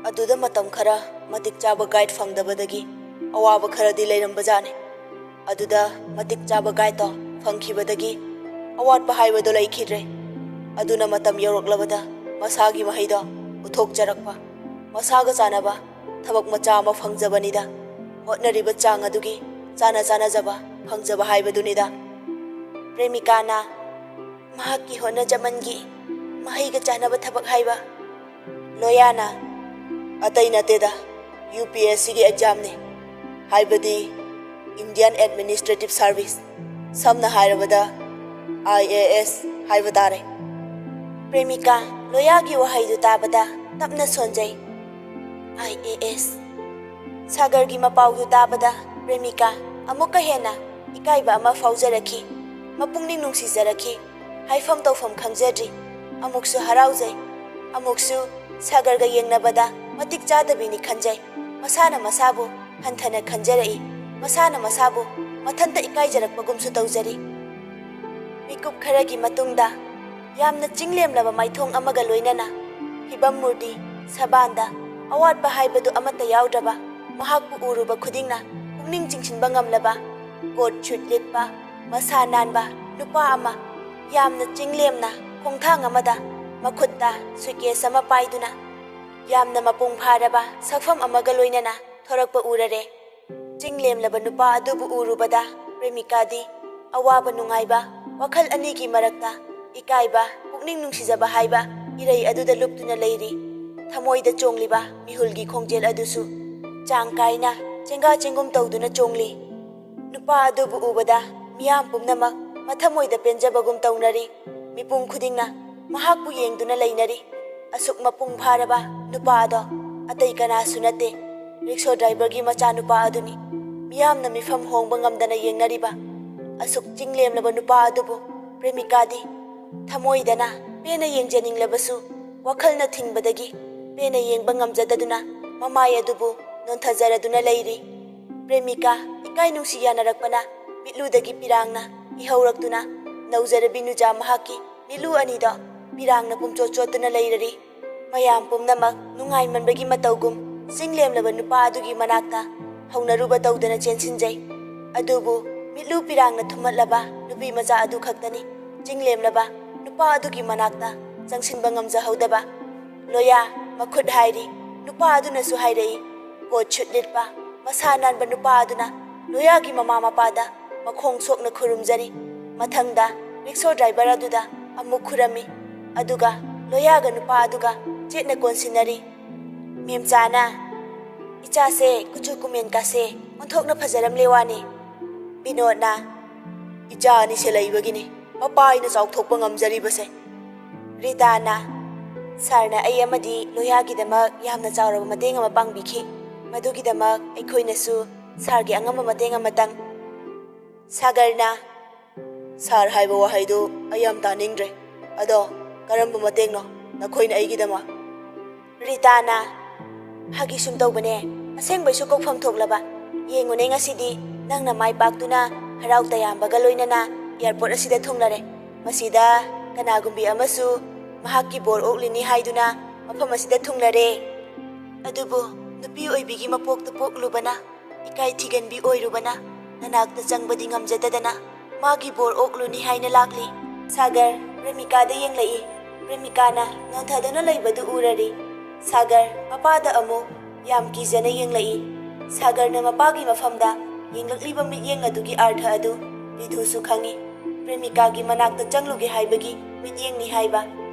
"ꯑꯗꯨꯗ ꯃꯇꯝ ꯈꯔ ꯃꯇꯤꯛ ꯆꯥꯕ ꯒꯥꯏꯗ ꯐꯪꯗꯕꯗꯒꯤ ꯑꯋꯥꯕ ꯈꯔꯗꯤ ꯂꯩꯔꯝꯕꯖꯥꯠꯅꯤ꯫ ꯑꯗꯨꯗ ꯃꯇꯤꯛ ꯆꯥꯕ ꯒꯥꯏꯗꯇꯣ ꯐꯪꯈꯤꯕꯗꯒꯤ ꯑꯋꯥꯠꯄ ꯍꯥꯏꯕꯗꯣ ꯂꯩꯈꯤꯗ꯭ꯔꯦ꯫ ꯑꯗꯨꯅ ꯃꯇꯝ ꯌꯧꯔꯛꯂꯕꯗ ꯃꯁꯥꯒꯤ ꯃꯍꯩꯗꯣ ꯎꯠꯊꯣꯛꯆꯔꯛꯄ, ꯃꯁꯥꯒ ꯆꯥꯟꯅꯕ ꯊꯕꯛ ꯃꯆꯥ ꯑꯃ ꯐꯪꯖꯕꯅꯤꯗ꯫ ꯍꯣꯠꯅꯔꯤꯕ ꯆꯥꯡ ꯑꯗꯨꯒꯤ ꯆꯥꯅ ꯆꯥꯅꯖꯕ ꯐꯪꯖꯕ ꯍꯥꯏꯕꯗꯨꯅꯤꯗ꯫" ꯄ꯭ꯔꯦꯃꯤꯀꯥꯅ, "ꯃꯍꯥꯛꯀꯤ ꯍꯣꯠꯅꯖꯃꯟꯒꯤ ꯃꯍꯩꯒ ꯆꯥꯟꯅꯕ ꯊꯕꯛ ꯍꯥꯏꯕ꯫" ꯂꯣꯌꯥꯅ, "ꯑꯇꯩ ꯅꯠꯇꯦꯗ, ꯌꯨ ꯄꯤ ꯑꯦꯁ ꯁꯤꯒꯤ ꯑꯦꯛꯖꯥꯝꯅꯤ, ꯍꯥꯏꯕꯗꯤ ꯏꯟꯗꯤꯌꯟ ꯑꯦꯗꯃꯤꯅꯤꯁꯇ꯭ꯔꯦꯇꯤꯚ ꯁꯥꯔꯚꯤꯁ, ꯁꯝꯅ ꯍꯥꯏꯔꯕꯗ ꯑꯥꯏ ꯑꯦ ꯑꯦꯁ ꯍꯥꯏꯕ ꯇꯥꯔꯦ꯫" ꯄ꯭ꯔꯦꯃꯤꯀꯥ ꯂꯣꯌꯥꯒꯤ ꯋꯥꯍꯩꯗꯨ ꯇꯥꯕꯗ ꯇꯞꯅ ꯁꯣꯟꯖꯩ꯫ "I A S." ꯁꯥꯒꯔꯒꯤ ꯃꯄꯥꯎꯗꯨ ꯇꯥꯕꯗ ꯄ꯭ꯔꯦꯃꯤꯀꯥ ꯑꯃꯨꯛꯀ ꯍꯦꯟꯅ ꯏꯀꯥꯏꯕ ꯑꯃ ꯐꯥꯎꯖꯔꯛꯈꯤ꯫ ꯃꯄꯨꯛꯅꯤꯡ ꯅꯨꯡꯁꯤꯖꯔꯛꯈꯤ꯫ ꯍꯥꯏꯐꯝ ꯇꯧꯐꯝ ꯈꯪꯖꯗ꯭ꯔꯤ꯫ ꯑꯃꯨꯛꯁꯨ ꯍꯔꯥꯎꯖꯩ, ꯑꯃꯨꯛꯁꯨ ꯁꯥꯒꯔꯒ ꯌꯦꯡꯅꯕꯗ ꯃꯇꯤꯛ ꯆꯥꯗꯕꯤꯅꯤ ꯈꯟꯖꯩ꯫ ꯃꯁꯥꯅ ꯃꯁꯥꯕꯨ ꯍꯟꯊꯅ ꯈꯟꯖꯔꯛꯏ꯫ ꯃꯁꯥꯅ ꯃꯁꯥꯕꯨ ꯃꯊꯟꯇ ꯏꯀꯥꯏꯖꯔꯛꯄꯒꯨꯝꯁꯨ ꯇꯧꯖꯔꯤ꯫ ꯃꯤꯀꯨꯞ ꯈꯔꯒꯤ ꯃꯇꯨꯡꯗ ꯌꯥꯝꯅ ꯆꯤꯡꯂꯦꯝꯂꯕ ꯃꯥꯏꯊꯣꯡ ꯑꯃꯒ ꯂꯣꯏꯅꯅ, ꯐꯤꯕꯝ ꯃꯨꯔꯇꯤ, ꯁꯕꯥꯟꯗ ꯑꯋꯥꯠꯄ ꯍꯥꯏꯕꯗꯨ ꯑꯃꯠꯇ ꯌꯥꯎꯗ꯭ꯔꯕ, ꯃꯍꯥꯛꯄꯨ ꯎꯔꯨꯕ ꯈꯨꯗꯤꯡꯅ ꯄꯨꯛꯅꯤꯡ ꯆꯤꯡꯁꯤꯟꯕ ꯉꯝꯂꯕ, ꯀꯣꯠ ꯁꯨꯠ ꯂꯤꯠꯄ, ꯃꯁꯥ ꯅꯥꯟꯕ ꯅꯨꯄꯥ ꯑꯃ, ꯌꯥꯝꯅ ꯆꯤꯡꯂꯦꯝꯅ ꯈꯣꯡꯊꯥꯡ ꯑꯃꯗ ꯃꯈꯨꯠꯇ ꯁꯨꯠꯀꯦꯁ ꯑꯃ ꯄꯥꯏꯗꯨꯅ, ꯌꯥꯝꯅ ꯃꯄꯨꯡ ꯐꯥꯔꯕ ꯁꯛꯐꯝ ꯑꯃꯒ ꯂꯣꯏꯅꯅ ꯊꯣꯔꯛꯄ ꯎꯔꯔꯦ꯫ ꯆꯤꯡꯂꯦꯝꯂꯕ ꯅꯨꯄꯥ ꯑꯗꯨꯕꯨ ꯎꯔꯨꯕꯗ ꯄ꯭ꯔꯦꯃꯤꯀꯥꯗꯤ ꯑꯋꯥꯕ ꯅꯨꯡꯉꯥꯏꯕ ꯋꯥꯈꯜ ꯑꯅꯤꯒꯤ ꯃꯔꯛꯇ ꯏꯀꯥꯏꯕ, ꯄꯨꯛꯅꯤꯡ ꯅꯨꯡꯁꯤꯖꯕ ꯍꯥꯏꯕ ꯏꯔꯩ ꯑꯗꯨꯗ ꯂꯨꯞꯇꯨꯅ ꯂꯩꯔꯤ꯫ ꯊꯃꯣꯏꯗ ꯆꯣꯡꯂꯤꯕ ꯃꯤꯍꯨꯜꯒꯤ ꯈꯣꯡꯖꯦꯜ ꯑꯗꯨꯁꯨ ꯆꯥꯡ ꯀꯥꯏꯅ ꯆꯦꯡꯒꯥ ꯆꯦꯡꯒꯨꯝ ꯇꯧꯗꯨꯅ ꯆꯣꯡꯂꯤ꯫ ꯅꯨꯄꯥ ꯑꯗꯨꯕꯨ ꯎꯕꯗ ꯃꯤꯌꯥꯝ ꯄꯨꯝꯅꯃꯛ ꯃꯊꯃꯣꯏꯗ ꯄꯦꯟꯖꯕꯒꯨꯝ ꯇꯧꯅꯔꯤ꯫ ꯃꯤꯄꯨꯝ ꯈꯨꯗꯤꯡꯅ ꯃꯍꯥꯛꯄꯨ ꯌꯦꯡꯗꯨꯅ ꯂꯩꯅꯔꯤ꯫ ꯑꯁꯨꯛ ꯃꯄꯨꯡ ꯐꯥꯔꯕ ꯅꯨꯄꯥ ꯑꯗꯣ ꯑꯇꯩ ꯀꯅꯥꯁꯨ ꯅꯠꯇꯦ, ꯔꯤꯛꯁꯣ ꯗ꯭ꯔꯥꯏꯚꯔꯒꯤ ꯃꯆꯥꯅꯨꯄꯥ ꯑꯗꯨꯅꯤ꯫ ꯃꯤꯌꯥꯝꯅ ꯃꯤꯐꯝ ꯍꯣꯡꯕ ꯉꯝꯗꯅ ꯌꯦꯡꯅꯔꯤꯕ ꯑꯁꯨꯛ ꯆꯤꯡꯂꯦꯝꯂꯕ ꯅꯨꯄꯥ ꯑꯗꯨꯕꯨ ꯄ꯭ꯔꯦꯃꯤꯀꯥꯗꯤ ꯊꯃꯣꯏꯗꯅ ꯄꯦꯟꯅ ꯌꯦꯡꯖꯅꯤꯡꯂꯕꯁꯨ, ꯋꯥꯈꯜꯅ ꯊꯤꯡꯕꯗꯒꯤ ꯄꯦꯟꯅ ꯌꯦꯡꯕ ꯉꯝꯖꯗꯗꯨꯅ ꯃꯃꯥꯏ ꯑꯗꯨꯕꯨ ꯅꯣꯟꯊꯖꯔꯗꯨꯅ ꯂꯩꯔꯤ꯫ ꯄ꯭ꯔꯦꯃꯤꯀꯥ ꯏꯀꯥꯏ ꯅꯨꯡꯁꯤ ꯌꯥꯅꯔꯛꯄꯅ ꯃꯤꯠꯂꯨꯗꯒꯤ ꯄꯤꯔꯥꯡꯅ ꯏꯍꯧꯔꯛꯇꯨꯅ ꯅꯧꯖꯔꯕꯤ ꯅꯨꯖꯥ ꯃꯍꯥꯛꯀꯤ ꯃꯤꯠꯂꯨ ꯑꯅꯤꯗꯣ ꯄꯤꯔꯥꯡꯅ ꯄꯨꯝꯆꯣꯠ ꯆꯣꯠꯇꯨꯅ ꯂꯩꯔꯔꯤ꯫ ꯃꯌꯥꯝ ꯄꯨꯝꯅꯃꯛ ꯅꯨꯡꯉꯥꯏꯃꯟꯕꯒꯤ ꯃꯇꯧꯒꯨꯝ ꯆꯤꯡꯂꯦꯝꯂꯕ ꯅꯨꯄꯥ ꯑꯗꯨꯒꯤ ꯃꯅꯥꯛꯇ ꯍꯧꯅꯔꯨꯕ ꯇꯧꯗꯅ ꯆꯦꯟꯁꯤꯟꯖꯩ꯫ ꯑꯗꯨꯕꯨ ꯃꯤꯠꯂꯨ ꯄꯤꯔꯥꯡꯅ ꯊꯨꯝꯍꯠꯂꯕ ꯅꯨꯄꯤ ꯃꯆꯥ ꯑꯗꯨ ꯈꯛꯇꯅꯤ ꯆꯤꯡꯂꯦꯝꯂꯕ ꯅꯨꯄꯥ ꯑꯗꯨꯒꯤ ꯃꯅꯥꯛꯇ ꯆꯪꯁꯤꯟꯕ ꯉꯝꯖꯍꯧꯗꯕ꯫ ꯂꯣꯌꯥ ꯃꯈꯨꯠ ꯍꯥꯏꯔꯤ꯫ ꯅꯨꯄꯥ ꯑꯗꯨꯅꯁꯨ ꯍꯥꯏꯔꯛꯏ꯫ ꯀꯣꯠ ꯁꯨꯠ ꯂꯤꯠꯄ, ꯃꯁꯥ ꯅꯥꯟꯕ ꯅꯨꯄꯥ ꯑꯗꯨꯅ ꯂꯣꯌꯥꯒꯤ ꯃꯃꯥ ꯃꯄꯥꯗ ꯃꯈꯣꯡ ꯁꯣꯛꯅ ꯈꯨꯔꯨꯝꯖꯔꯤ꯫ ꯃꯊꯪꯗ ꯔꯤꯛꯁꯣ ꯗ꯭ꯔꯥꯏꯚꯔ ꯑꯗꯨꯗ ꯑꯃꯨꯛ ꯈꯨꯔꯝꯃꯤ꯫ ꯑꯗꯨꯒ ꯂꯣꯌꯥꯒ ꯅꯨꯄꯥ ꯑꯗꯨꯒ ꯆꯦꯠꯅ ꯀꯣꯟꯁꯤꯟꯅꯔꯤ꯫ ꯃꯦꯝꯆꯥꯅ, "ꯏꯆꯥꯁꯦ ꯀꯨꯆꯨ ꯀꯨꯃꯦꯟ ꯀꯥꯁꯦ ꯑꯣꯟꯊꯣꯛꯅ ꯐꯖꯔꯝꯂꯦ ꯋꯥꯅꯤ꯫" ꯕꯤꯅꯣꯗꯅ, "ꯏꯆꯥ ꯑꯅꯤ ꯁꯦꯜꯂꯛꯏꯕꯒꯤꯅꯤ ꯃꯄꯥ ꯑꯩꯅ ꯆꯥꯎꯊꯣꯛꯄ ꯉꯝꯖꯔꯤꯕꯁꯦ꯫" ꯔꯤꯇꯥꯅ, "ꯁꯥꯔꯅ ꯑꯩ ꯑꯃꯗꯤ ꯂꯣꯌꯥꯒꯤꯗꯃꯛ ꯌꯥꯝꯅ ꯆꯥꯎꯔꯕ ꯃꯇꯦꯡ ꯑꯃ ꯄꯥꯡꯕꯤꯈꯤ꯫ ꯃꯗꯨꯒꯤꯗꯃꯛ ꯑꯩꯈꯣꯏꯅꯁꯨ ꯁꯥꯔꯒꯤ ꯑꯉꯝꯕ ꯃꯇꯦꯡ ꯑꯃꯇꯪ꯫" ꯁꯥꯒꯔꯅ, "ꯁꯥꯔ ꯍꯥꯏꯕ ꯋꯥꯍꯩꯗꯨ ꯑꯩ ꯌꯥꯝ ꯇꯥꯅꯤꯡꯗ꯭ꯔꯦ꯫ ꯑꯗꯣ ꯀꯔꯝꯕ ꯃꯇꯦꯡꯅꯣ ꯅꯈꯣꯏꯅ ꯑꯩꯒꯤꯗꯃꯛ?" ꯔꯤꯇꯥꯅ, "ꯐꯥꯒꯤ ꯁꯨꯝ ꯇꯧꯕꯅꯦ, ꯑꯁꯦꯡꯕꯩꯁꯨ ꯀꯧꯐꯝ ꯊꯣꯛꯂꯕ꯫ ꯌꯦꯡꯉꯨꯅꯦ, ꯉꯁꯤꯗꯤ ꯅꯪꯅ ꯃꯥꯏ ꯄꯥꯛꯇꯨꯅ ꯍꯔꯥꯎ ꯇꯌꯥꯝꯕꯒ ꯂꯣꯏꯅꯅ ꯑꯦꯌꯥꯔꯄꯣꯔꯠ ꯑꯁꯤꯗ ꯊꯨꯡꯂꯔꯦ꯫ ꯃꯁꯤꯗ ꯀꯅꯥꯒꯨꯝꯕꯤ ꯑꯃꯁꯨ ꯃꯍꯥꯛꯀꯤ ꯕꯣꯔ ꯑꯣꯛꯂꯤꯅꯤ ꯍꯥꯏꯗꯨꯅ ꯃꯐꯝ ꯑꯁꯤꯗ ꯊꯨꯡꯂꯔꯦ꯫ ꯑꯗꯨꯕꯨ ꯅꯨꯄꯤ ꯑꯣꯏꯕꯤꯒꯤ ꯃꯄꯣꯛꯇ ꯄꯣꯛꯂꯨꯕꯅ, ꯏꯀꯥꯏ ꯊꯤꯒꯟꯕꯤ ꯑꯣꯏꯔꯨꯕꯅ ꯅꯅꯥꯛꯇ ꯆꯪꯕꯗꯤ ꯉꯝꯖꯗꯗꯅ ꯃꯥꯒꯤ ꯕꯣꯔ ꯑꯣꯛꯂꯨꯅꯤ ꯍꯥꯏꯅ ꯂꯥꯛꯂꯤ꯫ ꯁꯥꯒꯔ ꯄ꯭ꯔꯦꯃꯤꯀꯥꯗ ꯌꯦꯡꯂꯛꯏ꯫ ꯄ꯭ꯔꯦꯃꯤꯀꯥꯅ ꯅꯣꯟꯊꯗꯨꯅ ꯂꯩꯕꯗꯨ ꯎꯔꯔꯤ꯫ ꯁꯥꯒꯔ ꯃꯄꯥꯗ ꯑꯃꯨꯛ ꯌꯥꯝ ꯀꯤꯖꯅ ꯌꯦꯡꯂꯛꯏ꯫ ꯁꯥꯒꯔꯅ ꯃꯄꯥꯒꯤ ꯃꯐꯝꯗ ꯌꯦꯡꯂꯛꯂꯤꯕ ꯃꯤꯠꯌꯦꯡ ꯑꯗꯨꯒꯤ ꯑꯥꯔꯊ ꯑꯗꯨ ꯕꯤꯙꯨꯁꯨ ꯈꯪꯏ꯫ ꯄ꯭ꯔꯦꯃꯤꯀꯥꯒꯤ ꯃꯅꯥꯛꯇ ꯆꯪꯂꯨꯒꯦ ꯍꯥꯏꯕꯒꯤ ꯃꯤꯠꯌꯦꯡꯅꯤ ꯍꯥꯏꯕ꯫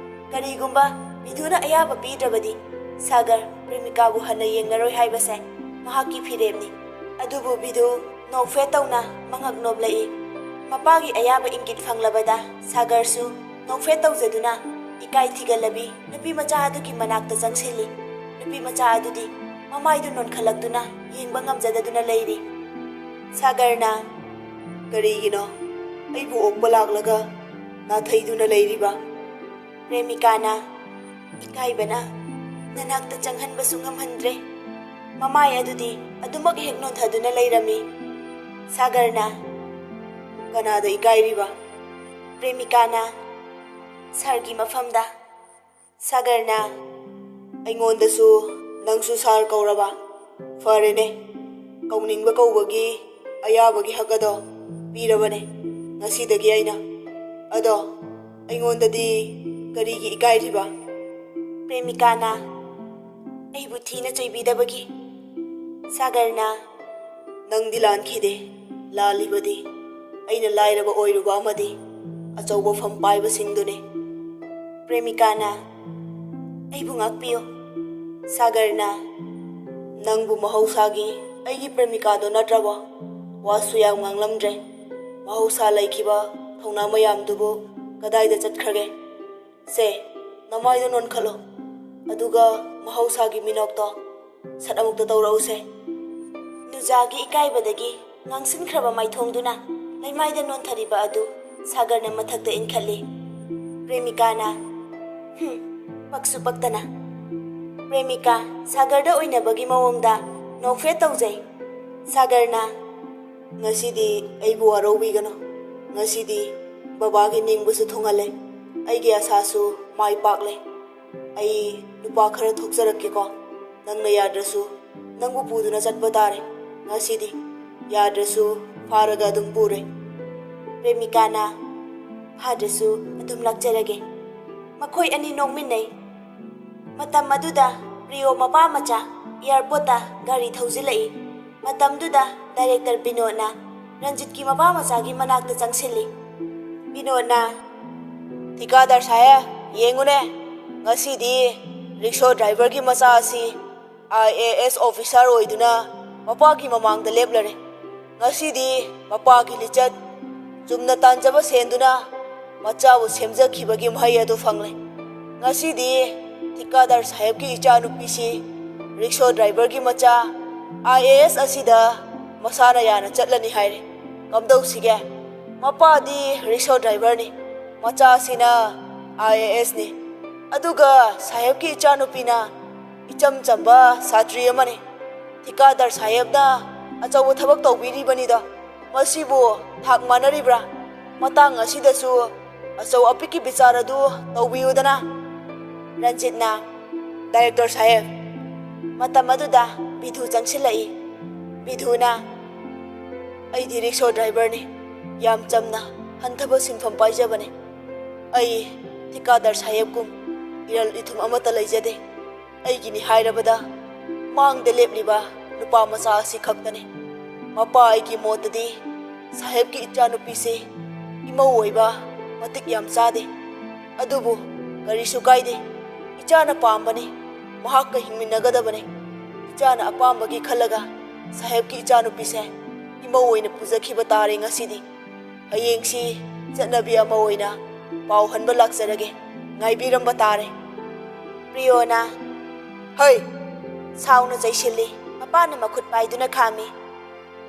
ꯀꯔꯤꯒꯨꯝꯕ ꯕꯤꯙꯨꯅ ꯑꯌꯥꯕ ꯄꯤꯗ꯭ꯔꯕꯗꯤ ꯁꯥꯒꯔ ꯄ꯭ꯔꯦꯃꯤꯀꯥꯕꯨ ꯍꯟꯅ ꯌꯦꯡꯂꯔꯣꯏ ꯍꯥꯏꯕꯁꯦ ꯃꯍꯥꯛꯀꯤ ꯐꯤꯔꯦꯞꯅꯤ꯫ ꯑꯗꯨꯕꯨ ꯕꯤꯙꯨ ꯅꯣꯛꯐꯦꯠ ꯇꯧꯅ ꯃꯉꯛ ꯅꯣꯝꯂꯛꯏ꯫ ꯃꯄꯥꯒꯤ ꯑꯌꯥꯕ ꯏꯪꯒꯤꯠ ꯐꯪꯂꯕꯗ ꯁꯥꯒꯔꯁꯨ ꯅꯣꯛꯐꯦꯠ ꯇꯧꯖꯗꯨꯅ ꯏꯀꯥꯏ ꯊꯤꯒꯜꯂꯕꯤ ꯅꯨꯄꯤ ꯃꯆꯥ ꯑꯗꯨꯒꯤ ꯃꯅꯥꯛꯇ ꯆꯪꯁꯤꯜꯂꯤ꯫ ꯅꯨꯄꯤ ꯃꯆꯥ ꯑꯗꯨꯗꯤ ꯃꯃꯥꯏꯗꯨ ꯅꯣꯟꯈꯠꯂꯛꯇꯨꯅ ꯌꯦꯡꯕ ꯉꯝꯖꯗꯗꯨꯅ ꯂꯩꯔꯤ꯫ ꯁꯥꯒꯔꯅ, "ꯀꯔꯤꯒꯤꯅꯣ ꯑꯩꯕꯨ ꯑꯣꯛꯄ ꯂꯥꯛꯂꯒ ꯅꯥꯊꯩꯗꯨꯅ ꯂꯩꯔꯤꯕ?" ꯄ꯭ꯔꯦꯃꯤꯀꯥꯅ ꯏꯀꯥꯏꯕꯅ ꯅꯅꯥꯛꯇ ꯆꯪꯍꯟꯕꯁꯨ ꯉꯝꯍꯟꯗ꯭ꯔꯦ꯫ ꯃꯃꯥꯏ ꯑꯗꯨꯗꯤ ꯑꯗꯨꯃꯛ ꯍꯦꯛ ꯅꯣꯟꯊꯗꯨꯅ ꯂꯩꯔꯝꯃꯤ꯫ ꯁꯥꯒꯔꯅ, "ꯀꯅꯥꯗ ꯏꯀꯥꯏꯔꯤꯕ?" ꯄ꯭ꯔꯦꯃꯤꯀꯥꯅ, "ꯁꯥꯔꯒꯤ ꯃꯐꯝꯗ꯫" ꯁꯥꯒꯔꯅ, "ꯑꯩꯉꯣꯟꯗꯁꯨ ꯅꯪꯁꯨ ꯁꯥꯔ ꯀꯧꯔꯕ? ꯐꯔꯦꯅꯦ, ꯀꯧꯅꯤꯡꯕ ꯀꯧꯕꯒꯤ ꯑꯌꯥꯕꯒꯤ ꯍꯛ ꯑꯗꯣ ꯄꯤꯔꯕꯅꯦ ꯉꯁꯤꯗꯒꯤ ꯑꯩꯅ꯫ ꯑꯗꯣ ꯑꯩꯉꯣꯟꯗꯗꯤ ꯀꯔꯤꯒꯤ ꯏꯀꯥꯏꯔꯤꯕ?" ꯄ꯭ꯔꯦꯃꯤꯀꯥꯅ, "ꯑꯩꯕꯨ ꯊꯤꯅ ꯆꯩꯕꯤꯗꯕꯒꯤ꯫" ꯁꯥꯒꯔꯅ, "ꯅꯪꯗꯤ ꯂꯥꯟꯈꯤꯗꯦ꯫ ꯂꯥꯜꯂꯤꯕꯗꯤ ꯑꯩꯅ ꯂꯥꯏꯔꯕ ꯑꯣꯏꯔꯨꯕ ꯑꯃꯗꯤ ꯑꯆꯧꯕ ꯐꯝ ꯄꯥꯏꯕꯁꯤꯡꯗꯨꯅꯤ꯫" ꯄ꯭ꯔꯦꯃꯤꯀꯥꯅ, "ꯑꯩꯕꯨ ꯉꯥꯛꯄꯤꯌꯨ꯫" ꯁꯥꯒꯔꯅ, "ꯅꯪꯕꯨ ꯃꯍꯧꯁꯥꯒꯤ ꯑꯩꯒꯤ ꯄ꯭ꯔꯦꯃꯤꯀꯥꯗꯣ ꯅꯠꯇ꯭ꯔꯕꯣ? ꯋꯥꯁꯨ ꯌꯥꯝ ꯉꯥꯡꯂꯝꯗ꯭ꯔꯦ꯫ ꯃꯍꯧꯁꯥ ꯂꯩꯈꯤꯕ ꯊꯧꯅꯥ ꯃꯌꯥꯝꯗꯨꯕꯨ ꯀꯗꯥꯏꯗ ꯆꯠꯈ꯭ꯔꯒꯦ? ꯁꯦ, ꯅꯃꯥꯏꯗꯣ ꯅꯣꯟꯈꯠꯂꯣ꯫ ꯑꯗꯨꯒ ꯃꯍꯧꯁꯥꯒꯤ ꯃꯤꯅꯣꯛꯇꯣ ꯁꯠ ꯑꯃꯨꯛꯇ ꯇꯧꯔꯛꯎꯁꯦ꯫" ꯅꯨꯖꯥꯒꯤ ꯏꯀꯥꯏꯕꯗꯒꯤ ꯉꯥꯡꯁꯤꯟꯈ꯭ꯔꯕ ꯃꯥꯏꯊꯣꯡꯗꯨꯅ ꯂꯩꯃꯥꯏꯗ ꯅꯣꯟꯊꯔꯤꯕ ꯑꯗꯨ ꯁꯥꯒꯔꯅ ꯃꯊꯛꯇ ꯏꯟꯈꯠꯂꯤ꯫ ꯄ꯭ꯔꯦꯃꯤꯀꯥꯅ, "ꯍꯨꯝ, ꯄꯛꯁꯨ ꯄꯛꯇꯅ꯫" ꯄ꯭ꯔꯦꯃꯤꯀꯥ ꯁꯥꯒꯔꯗ ꯑꯣꯏꯅꯕꯒꯤ ꯃꯑꯣꯡꯗ ꯅꯣꯛꯐꯦꯠ ꯇꯧꯖꯩ꯫ ꯁꯥꯒꯔꯅ, "ꯉꯁꯤꯗꯤ ꯑꯩꯕꯨ ꯋꯥꯔꯧꯕꯤꯒꯅꯨ꯫ ꯉꯁꯤꯗꯤ ꯕꯕꯥꯒꯤ ꯅꯤꯡꯕꯁꯨ ꯊꯨꯡꯍꯜꯂꯦ꯫" ꯑꯩꯒꯤ ꯑꯁꯥꯁꯨ ꯃꯥꯏ ꯄꯥꯛꯂꯦ꯫ ꯑꯩ ꯅꯨꯄꯥ ꯈꯔ ꯊꯣꯛꯆꯔꯛꯀꯦꯀꯣ꯫ ꯅꯪꯅ ꯌꯥꯗ꯭ꯔꯁꯨ ꯅꯪꯕꯨ ꯄꯨꯗꯨꯅ ꯆꯠꯄ ꯇꯥꯔꯦ ꯉꯁꯤꯗꯤ꯫ ꯌꯥꯗ꯭ꯔꯁꯨ ꯐꯥꯔꯒ ꯑꯗꯨꯝ ꯄꯨꯔꯦ꯫ ꯄ꯭ꯔꯦꯃꯤꯀꯥꯅ, "ꯐꯥꯗ꯭ꯔꯁꯨ ꯑꯗꯨꯝ ꯂꯥꯛꯆꯔꯒꯦ"꯫ ꯃꯈꯣꯏ ꯑꯅꯤ ꯅꯣꯛꯃꯤꯟꯅꯩ꯫ ꯃꯇꯝ ꯑꯗꯨꯗ ꯄ꯭ꯔꯤꯌꯣ ꯃꯄꯥ ꯃꯆꯥ ꯑꯦꯌꯥꯔꯄꯣꯔꯠꯇ ꯒꯥꯔꯤ ꯊꯧꯖꯤꯜꯂꯛꯏ꯫ ꯃꯇꯝꯗꯨꯗ ꯗꯥꯏꯔꯦꯛꯇꯔ ꯕꯤꯅꯣꯗꯅ ꯔꯟꯖꯤꯠꯀꯤ ꯃꯄꯥ ꯃꯆꯥꯒꯤ ꯃꯅꯥꯛꯇ ꯆꯪꯁꯤꯜꯂꯤ꯫ ꯕꯤꯅꯣꯗꯅ, "ꯊꯤꯀꯥꯗꯥꯔ ꯁꯥꯍꯦꯕ, ꯌꯦꯡꯉꯨꯅꯦ, ꯉꯁꯤꯗꯤ ꯔꯤꯛꯁꯣ ꯗ꯭ꯔꯥꯏꯚꯔꯒꯤ ꯃꯆꯥ ꯑꯁꯤ ꯑꯥꯏ ꯑꯦ ꯑꯦꯁ ꯑꯣꯐꯤꯁꯥꯔ ꯑꯣꯏꯗꯨꯅ ꯃꯄꯥꯒꯤ ꯃꯃꯥꯡꯗ ꯂꯦꯞꯂꯔꯦ꯫ ꯉꯁꯤꯗꯤ ꯃꯄꯥꯒꯤ ꯂꯤꯆꯠ, ꯆꯨꯝꯅ ꯇꯥꯟꯖꯕ ꯁꯦꯟꯗꯨꯅ ꯃꯆꯥꯕꯨ ꯁꯦꯝꯖꯈꯤꯕꯒꯤ ꯃꯍꯩ ꯑꯗꯨ ꯐꯪꯂꯦ꯫ ꯉꯁꯤꯗꯤ ꯊꯤꯀꯥꯗꯥꯔ ꯁꯥꯍꯦꯕꯀꯤ ꯏꯆꯥꯅꯨꯄꯤꯁꯤ ꯔꯤꯛꯁꯣ ꯗ꯭ꯔꯥꯏꯚꯔꯒꯤ ꯃꯆꯥ ꯑꯥꯏ ꯑꯦ ꯑꯦꯁ ꯑꯁꯤꯗ ꯃꯁꯥꯅ ꯌꯥꯅ ꯆꯠꯂꯅꯤ ꯍꯥꯏꯔꯦ꯫ ꯀꯝꯗꯧꯁꯤꯒꯦ? ꯃꯄꯥꯗꯤ ꯔꯤꯛꯁꯣ ꯗ꯭ꯔꯥꯏꯚꯔꯅꯤ, ꯃꯆꯥꯁꯤꯅ ꯑꯥꯏ ꯑꯦ ꯑꯦꯁꯅꯤ, ꯑꯗꯨꯒ ꯁꯥꯍꯦꯕꯀꯤ ꯏꯆꯥꯅꯨꯄꯤꯅ ꯏꯆꯝ ꯆꯝꯕ ꯁꯥꯇ꯭ꯔꯤ ꯑꯃꯅꯤ꯫ ꯊꯤꯀꯥꯗꯥꯔ ꯁꯥꯍꯦꯕꯅ ꯑꯆꯧꯕ ꯊꯕꯛ ꯇꯧꯕꯤꯔꯤꯕꯅꯤꯗꯣ, ꯃꯁꯤꯕꯨ ꯊꯥꯛ ꯃꯥꯟꯅꯔꯤꯕ꯭ꯔꯥ? ꯃꯇꯥꯡ ꯑꯁꯤꯗꯁꯨ ꯑꯆꯧ ꯑꯄꯤꯛꯀꯤ ꯕꯤꯆꯥꯔ ꯑꯗꯨ ꯇꯧꯕꯤꯌꯨꯗꯅ"꯫ ꯔꯟꯖꯤꯠꯅ, "ꯗꯥꯏꯔꯦꯛꯇꯔ ꯁꯥꯍꯦꯕ, ꯃꯇꯝ ꯑꯗꯨꯗ ꯕꯤꯙꯨ ꯆꯪꯁꯤꯜꯂꯛꯏ"꯫ ꯕꯤꯙꯨꯅ, "ꯑꯩꯗꯤ ꯔꯤꯛꯁꯣ ꯗ꯭ꯔꯥꯏꯚꯔꯅꯤ, ꯌꯥꯝ ꯆꯝꯅ ꯍꯟꯊꯕ ꯁꯤꯟꯐꯝ ꯄꯥꯏꯖꯕꯅꯤ꯫ ꯑꯩ ꯊꯤꯀꯥꯗꯥꯔ ꯁꯥꯍꯦꯕꯀꯨꯝ ꯏꯔꯜ ꯏꯊꯨꯝ ꯑꯃꯠꯇ ꯂꯩꯖꯗꯦ꯫ ꯑꯩꯒꯤꯅꯤ ꯍꯥꯏꯔꯕꯗ ꯃꯥꯡꯗ ꯂꯦꯞꯂꯤꯕ ꯅꯨꯄꯥ ꯃꯆꯥ ꯑꯁꯤ ꯈꯛꯇꯅꯤ꯫ ꯃꯄꯥ, ꯑꯩꯒꯤ ꯃꯣꯠꯇꯗꯤ ꯁꯥꯍꯦꯕꯀꯤ ꯏꯆꯥꯅꯨꯄꯤꯁꯤ ꯏꯃꯧ ꯑꯣꯏꯕ ꯃꯇꯤꯛ ꯌꯥꯝ ꯆꯥꯗꯦ꯫ ꯑꯗꯨꯕꯨ ꯀꯔꯤꯁꯨ ꯀꯥꯏꯗꯦ, ꯏꯆꯥꯅ ꯄꯥꯝꯕꯅꯤ, ꯃꯍꯥꯛꯀ ꯍꯤꯡꯃꯤꯟꯅꯒꯗꯕꯅꯤ꯫ ꯏꯆꯥꯅ ꯑꯄꯥꯝꯕꯒꯤ ꯈꯜꯂꯒ ꯁꯥꯍꯦꯕꯀꯤ ꯏꯆꯥꯅꯨꯄꯤꯁꯦ ꯏꯃꯧ ꯑꯣꯏꯅ ꯄꯨꯖꯈꯤꯕ ꯇꯥꯔꯦ ꯉꯁꯤꯗꯤ꯫ ꯍꯌꯦꯡꯁꯤ ꯆꯠꯅꯕꯤ ꯑꯃ ꯑꯣꯏꯅ ꯄꯥꯎ ꯍꯟꯕ ꯂꯥꯛꯆꯔꯒꯦ, ꯉꯥꯏꯕꯤꯔꯝꯕ ꯇꯥꯔꯦ"꯫ ꯄ꯭ꯔꯤꯌꯣꯅ, "ꯍꯩ!" ꯁꯥꯎꯅ ꯆꯩꯁꯤꯜꯂꯤ꯫ ꯃꯄꯥꯅ ꯃꯈꯨꯠ ꯄꯥꯏꯗꯨꯅ ꯈꯥꯝꯃꯤ꯫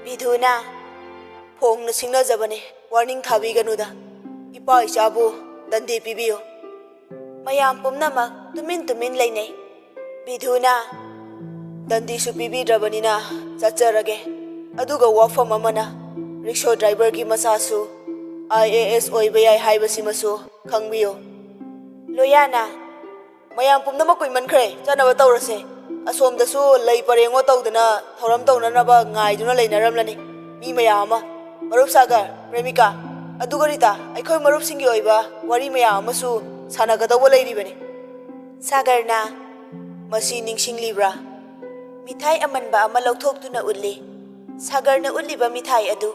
ꯕꯤꯙꯨꯅ, "ꯐꯣꯡꯅ ꯁꯤꯡꯅꯖꯕꯅꯤ, ꯋꯥꯔꯅꯤꯡ ꯊꯥꯕꯤꯒꯅꯨꯗ꯫ ꯏꯄꯥ ꯏꯆꯥꯕꯨ ꯗꯟꯗꯤ ꯄꯤꯕꯤꯌꯨ"꯫ ꯃꯌꯥꯝ ꯄꯨꯝꯅꯃꯛ ꯇꯨꯃꯤꯟ ꯇꯨꯃꯤꯟ ꯂꯩꯅꯩ꯫ ꯕꯤꯙꯨꯅ, "ꯗꯟꯗꯤꯁꯨ ꯄꯤꯕꯤꯗ꯭ꯔꯕꯅꯤꯅ ꯆꯠꯆꯔꯒꯦ꯫ ꯑꯗꯨꯒ ꯋꯥꯐꯝ ꯑꯃꯅ, ꯔꯤꯛꯁꯣ ꯗ꯭ꯔꯥꯏꯚꯔꯒꯤ ꯃꯆꯥꯁꯨ ꯑꯥꯏ ꯑꯦ ꯑꯦꯁ ꯑꯣꯏꯕ ꯌꯥꯏ ꯍꯥꯏꯕꯁꯤꯃꯁꯨ ꯈꯪꯕꯤꯌꯨ"꯫ ꯂꯣꯌꯥꯅ, "ꯃꯌꯥꯝ ꯄꯨꯝꯅꯃꯛ ꯀꯨꯏꯃꯟꯈ꯭ꯔꯦ, ꯆꯠꯅꯕ ꯇꯧꯔꯁꯦ꯫ ꯑꯁꯣꯝꯗꯁꯨ ꯂꯩ ꯄꯔꯦꯡꯉꯣ ꯇꯧꯗꯅ ꯊꯧꯔꯝ ꯇꯧꯅꯅꯕ ꯉꯥꯏꯗꯨꯅ ꯂꯩꯅꯔꯝꯂꯅꯤ ꯃꯤ ꯃꯌꯥꯝ ꯑꯃ꯫ ꯃꯔꯨꯞ ꯁꯥꯒꯔ, ꯄ꯭ꯔꯦꯃꯤꯀꯥ, ꯑꯗꯨꯒ ꯔꯤꯇꯥ, ꯑꯩꯈꯣꯏ ꯃꯔꯨꯞꯁꯤꯡꯒꯤ ꯑꯣꯏꯕ ꯋꯥꯔꯤ ꯃꯌꯥꯝ ꯑꯃꯁꯨ ꯁꯥꯟꯅꯒꯗꯧꯕ ꯂꯩꯔꯤꯕꯅꯤ꯫" ꯁꯥꯒꯔꯅ, "ꯃꯁꯤ ꯅꯤꯡꯁꯤꯡꯂꯤꯕ꯭ꯔꯥ?" ꯃꯤꯊꯥꯏ ꯑꯃꯟꯕ ꯑꯃ ꯂꯧꯊꯣꯛꯇꯨꯅ ꯎꯠꯂꯤ꯫ ꯁꯥꯒꯔꯅ ꯎꯠꯂꯤꯕ ꯃꯤꯊꯥꯏ ꯑꯗꯨ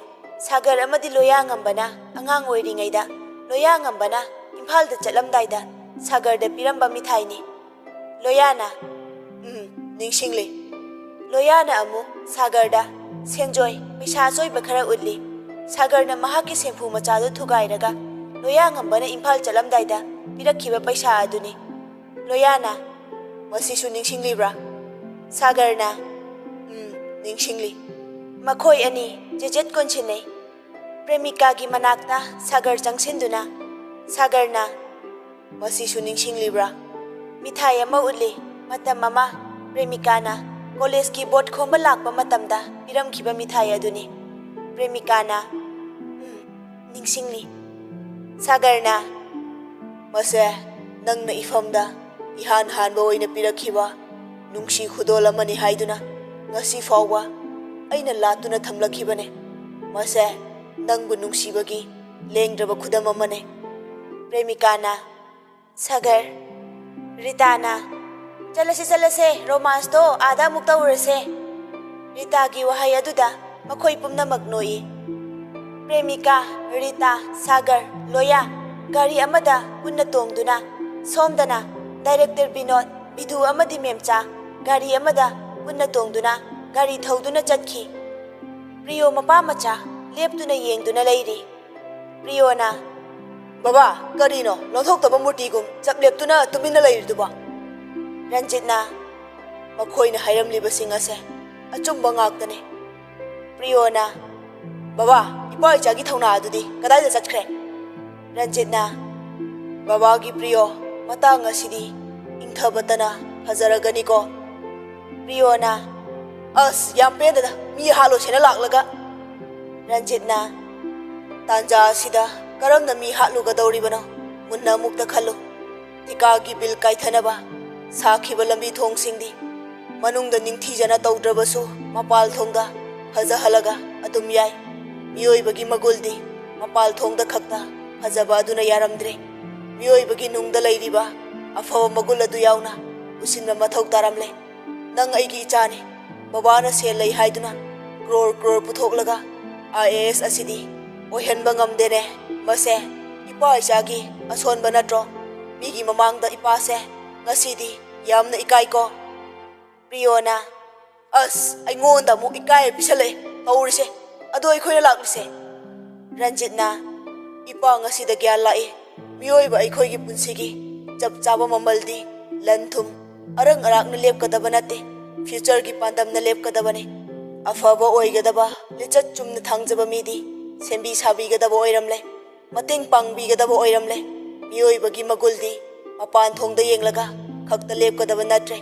ꯁꯥꯒꯔ ꯑꯃꯗꯤ ꯂꯣꯌꯥꯉꯝꯕꯅ ꯑꯉꯥꯡ ꯑꯣꯏꯔꯤꯉꯩꯗ ꯂꯣꯌꯥꯉꯝꯕꯅ ꯏꯝꯐꯥꯜꯗ ꯆꯠꯂꯝꯗꯥꯏꯗ ꯁꯥꯒꯔꯗ ꯄꯤꯔꯝꯕ ꯃꯤꯊꯥꯏꯅꯤ꯫ ꯂꯣꯌꯥꯅ, "ꯎꯝ, ꯅꯤꯡꯁꯤꯡꯂꯤ꯫" ꯂꯣꯌꯥꯅ ꯑꯃꯨꯛ ꯁꯥꯒꯔꯗ ꯁꯦꯟꯖꯣꯏ, ꯄꯩꯁꯥ ꯑꯆꯣꯏꯕ ꯈꯔ ꯎꯠꯂꯤ꯫ ꯁꯥꯒꯔꯅ ꯃꯍꯥꯛꯀꯤ ꯁꯦꯝꯐꯨ ꯃꯆꯥꯗꯨ ꯊꯨꯒꯥꯏꯔꯒ ꯂꯣꯌꯥꯉꯝꯕꯅ ꯏꯝꯐꯥꯜ ꯆꯠꯂꯝꯗꯥꯏꯗ ꯄꯤꯔꯛꯈꯤꯕ ꯄꯩꯁꯥ ꯑꯗꯨꯅꯤ꯫ ꯂꯣꯌꯥꯅ, "ꯃꯁꯤꯁꯨ ꯅꯤꯡꯁꯤꯡꯂꯤꯕ꯭ꯔꯥ?" ꯁꯥꯒꯔꯅ, "ꯎꯝ, ꯅꯤꯡꯁꯤꯡꯂꯤ꯫" ꯃꯈꯣꯏ ꯑꯅꯤ ꯆꯦꯆꯦꯠ ꯀꯣꯟꯁꯤꯟꯅꯩ꯫ ꯄ꯭ꯔꯦꯃꯤꯀꯥꯒꯤ ꯃꯅꯥꯛꯇ ꯁꯥꯒꯔ ꯆꯪꯁꯤꯟꯗꯨꯅ ꯁꯥꯒꯔꯅ, "ꯃꯁꯤꯁꯨ ꯅꯤꯡꯁꯤꯡꯂꯤꯕ꯭ꯔꯥ?" ꯃꯤꯊꯥꯏ ꯑꯃ ꯎꯠꯂꯤ꯫ ꯃꯇꯝ ꯑꯃ ꯄ꯭ꯔꯦꯃꯤꯀꯥꯅ ꯀꯣꯂꯦꯖꯀꯤ ꯕꯣꯠ ꯈꯣꯝꯕ ꯂꯥꯛꯄ ꯃꯇꯝꯗ ꯄꯤꯔꯝꯈꯤꯕ ꯃꯤꯊꯥꯏ ꯑꯗꯨꯅꯤ꯫ ꯄ꯭ꯔꯦꯃꯤꯀꯥꯅ, "ꯎꯝ, ꯅꯤꯡꯁꯤꯡꯂꯤ꯫" ꯁꯥꯒꯔꯅ, "ꯃꯁꯦ ꯅꯪꯅ ꯏꯐꯝꯗ ꯏꯍꯥꯟ ꯍꯥꯟꯕ ꯑꯣꯏꯅ ꯄꯤꯔꯛꯈꯤꯕ ꯅꯨꯡꯁꯤ ꯈꯨꯗꯣꯜ ꯑꯃꯅꯤ ꯍꯥꯏꯗꯨꯅ ꯉꯁꯤ ꯐꯥꯎꯕ ꯑꯩꯅ ꯂꯥꯠꯇꯨꯅ ꯊꯝꯂꯛꯈꯤꯕꯅꯦ꯫ ꯃꯁꯦ ꯅꯪꯕꯨ ꯅꯨꯡꯁꯤꯕꯒꯤ ꯂꯦꯡꯗ꯭ꯔꯕ ꯈꯨꯗꯝ ꯑꯃꯅꯦ꯫" ꯄ꯭ꯔꯦꯃꯤꯀꯥꯅ, "ꯁꯥꯒꯔ꯫" ꯔꯤꯇꯥꯅ, "ꯆꯠꯂꯁꯦ, ꯆꯠꯂꯁꯦ, ꯔꯣꯃꯥꯟꯁꯇꯣ ꯑꯥꯗ ꯑꯃꯨꯛ ꯇꯧꯔꯁꯦ꯫" ꯔꯤꯇꯥꯒꯤ ꯋꯥꯍꯩ ꯑꯗꯨꯗ ꯃꯈꯣꯏ ꯄꯨꯝꯅꯃꯛ ꯅꯣꯛꯏ꯫ ꯄ꯭ꯔꯦꯃꯤꯀꯥ, ꯔꯤꯇꯥ, ꯁꯥꯒꯔ, ꯂꯣꯌꯥ ꯒꯥꯔꯤ ꯑꯃꯗ ꯄꯨꯟꯅ ꯇꯣꯡꯗꯨꯅ, ꯁꯣꯝꯗꯅ ꯗꯥꯏꯔꯦꯛꯇꯔ ꯕꯤꯅꯣꯗ, ꯕꯤꯙꯨ ꯑꯃꯗꯤ ꯃꯦꯝꯆꯥ ꯒꯥꯔꯤ ꯑꯃꯗ ꯄꯨꯟꯅ ꯇꯣꯡꯗꯨꯅ ꯒꯥꯔꯤ ꯊꯧꯗꯨꯅ ꯆꯠꯈꯤ꯫ ꯄ꯭ꯔꯤꯌꯣ ꯃꯄꯥ ꯃꯆꯥ ꯂꯦꯞꯇꯨꯅ ꯌꯦꯡꯗꯨꯅ ꯂꯩꯔꯤ꯫ ꯄ꯭ꯔꯤꯌꯣꯅ, "ꯕꯕꯥ, ꯀꯔꯤꯅꯣ ꯂꯣꯟꯊꯣꯛꯇꯕ ꯃꯨꯔꯇꯤꯒꯨꯝ ꯆꯞ ꯂꯦꯞꯇꯨꯅ ꯇꯨꯃꯤꯟꯅ ꯂꯩꯔꯤꯗꯨꯕꯣ?" ꯔꯟꯖꯤꯠꯅ, "ꯃꯈꯣꯏꯅ ꯍꯥꯏꯔꯝꯂꯤꯕꯁꯤꯡ ꯑꯁꯦ ꯑꯆꯨꯝꯕ ꯉꯥꯛꯇꯅꯤ꯫" ꯄ꯭ꯔꯤꯌꯣꯅ, "ꯕꯕꯥ, ꯏꯄꯥ ꯏꯆꯥꯒꯤ ꯊꯧꯅꯥ ꯑꯗꯨꯗꯤ ꯀꯗꯥꯏꯗ ꯆꯠꯈ꯭ꯔꯦ?" ꯔꯟꯖꯤꯠꯅ, "ꯕꯕꯥꯒꯤ ꯄ꯭ꯔꯤꯌꯣ, ꯃꯇꯥꯡ ꯑꯁꯤꯗꯤ ꯏꯪꯊꯕꯇꯅ ꯐꯖꯔꯒꯅꯤꯀꯣ꯫" ꯄ꯭ꯔꯤꯌꯣꯅ, "ꯑꯁ, ꯌꯥꯝ ꯄꯦꯟꯗꯗ, ꯃꯤ ꯍꯥꯠꯂꯣꯏꯁꯦꯅ ꯂꯥꯛꯂꯒ꯫" ꯔꯟꯖꯤꯠꯅ, "ꯇꯥꯟꯖꯥ ꯑꯁꯤꯗ ꯀꯔꯝꯅ ꯃꯤ ꯍꯥꯠꯂꯨꯒꯗꯧꯔꯤꯕꯅꯣ? ꯃꯨꯟꯅ ꯑꯃꯨꯛꯇ ꯈꯜꯂꯨ꯫" ꯊꯤꯀꯥꯒꯤ ꯕꯤꯜ ꯀꯥꯏꯊꯅꯕ ꯁꯥꯈꯤꯕ ꯂꯝꯕꯤ ꯊꯣꯡꯁꯤꯡꯗꯤ ꯃꯅꯨꯡꯗ ꯅꯤꯡꯊꯤꯖꯅ ꯇꯧꯗ꯭ꯔꯕꯁꯨ ꯃꯄꯥꯜ ꯊꯣꯡꯗ ꯐꯖꯍꯜꯂꯒ ꯑꯗꯨꯝ ꯌꯥꯏ꯫ ꯃꯤꯑꯣꯏꯕꯒꯤ ꯃꯒꯨꯜꯗꯤ ꯃꯄꯥꯜ ꯊꯣꯡꯗ ꯈꯛꯇ ꯐꯖꯕ ꯑꯗꯨꯅ ꯌꯥꯔꯝꯗ꯭ꯔꯦ꯫ ꯃꯤꯑꯣꯏꯕꯒꯤ ꯅꯨꯡꯗ ꯂꯩꯔꯤꯕ ꯑꯐꯕ ꯃꯒꯨꯜ ꯑꯗꯨ ꯌꯥꯎꯅ ꯄꯨꯁꯤꯟꯕ ꯃꯊꯧ ꯇꯥꯔꯝꯂꯦ꯫ ꯅꯪ ꯑꯩꯒꯤ ꯏꯆꯥꯅꯤ꯫ ꯕꯕꯥꯅ ꯁꯦꯜ ꯂꯩ ꯍꯥꯏꯗꯨꯅ ꯀ꯭ꯔꯣꯔ ꯀ꯭ꯔꯣꯔ ꯄꯨꯊꯣꯛꯂꯒ ꯑꯥꯏ ꯑꯦ ꯑꯦꯁ ꯑꯁꯤꯗꯤ ꯑꯣꯏꯍꯟꯕ ꯉꯝꯗꯦꯅꯦ꯫ ꯃꯁꯦ ꯏꯄꯥ ꯏꯆꯥꯒꯤ ꯑꯁꯣꯟꯕ ꯅꯠꯇ꯭ꯔꯣ? ꯃꯤꯒꯤ ꯃꯃꯥꯡꯗ ꯏꯄꯥꯁꯦ ꯉꯁꯤꯗꯤ ꯌꯥꯝꯅ ꯏꯀꯥꯏꯀꯣ꯫ ꯄ꯭ꯔꯤꯌꯣꯅ, "ꯑꯁ, ꯑꯩꯉꯣꯟꯗ ꯑꯃꯨꯛ ꯏꯀꯥꯏꯕ ꯄꯤꯁꯜꯂꯛꯑꯦ ꯇꯧꯔꯤꯁꯦ꯫ ꯑꯗꯣ ꯑꯩꯈꯣꯏꯅ ꯂꯥꯛꯂꯤꯁꯦ?" ꯔꯟꯖꯤꯠꯅ, "ꯏꯄꯥ ꯉꯁꯤꯗ ꯒ꯭ꯌꯥꯟ ꯂꯥꯛꯏ꯫ ꯃꯤꯑꯣꯏꯕ ꯑꯩꯈꯣꯏꯒꯤ ꯄꯨꯟꯁꯤꯒꯤ ꯆꯞ ꯆꯥꯕ ꯃꯃꯜꯗꯤ ꯂꯟ ꯊꯨꯝ, ꯑꯔꯪ ꯑꯔꯥꯛꯅ ꯂꯦꯞꯀꯗꯕ ꯅꯠꯇꯦ꯫ ꯐ꯭ꯌꯨꯆꯔꯒꯤ ꯄꯥꯟꯗꯝꯅ ꯂꯦꯞꯀꯗꯕꯅꯤ꯫ ꯑꯐꯕ ꯑꯣꯏꯒꯗꯕ, ꯂꯤꯆꯠ ꯆꯨꯝꯅ ꯊꯥꯡꯖꯕ ꯃꯤꯗꯤ ꯁꯦꯝꯕꯤ ꯁꯥꯕꯤꯒꯗꯕ ꯑꯣꯏꯔꯝꯂꯦ꯫ ꯃꯇꯦꯡ ꯄꯥꯡꯕꯤꯒꯗꯕ ꯑꯣꯏꯔꯝꯂꯦ꯫ ꯃꯤꯑꯣꯏꯕꯒꯤ ꯃꯒꯨꯜꯗꯤ ꯃꯄꯥꯟ ꯊꯣꯡꯗ ꯌꯦꯡꯂꯒ ꯈꯛꯇ ꯂꯦꯞꯀꯗꯕ ꯅꯠꯇ꯭ꯔꯦ꯫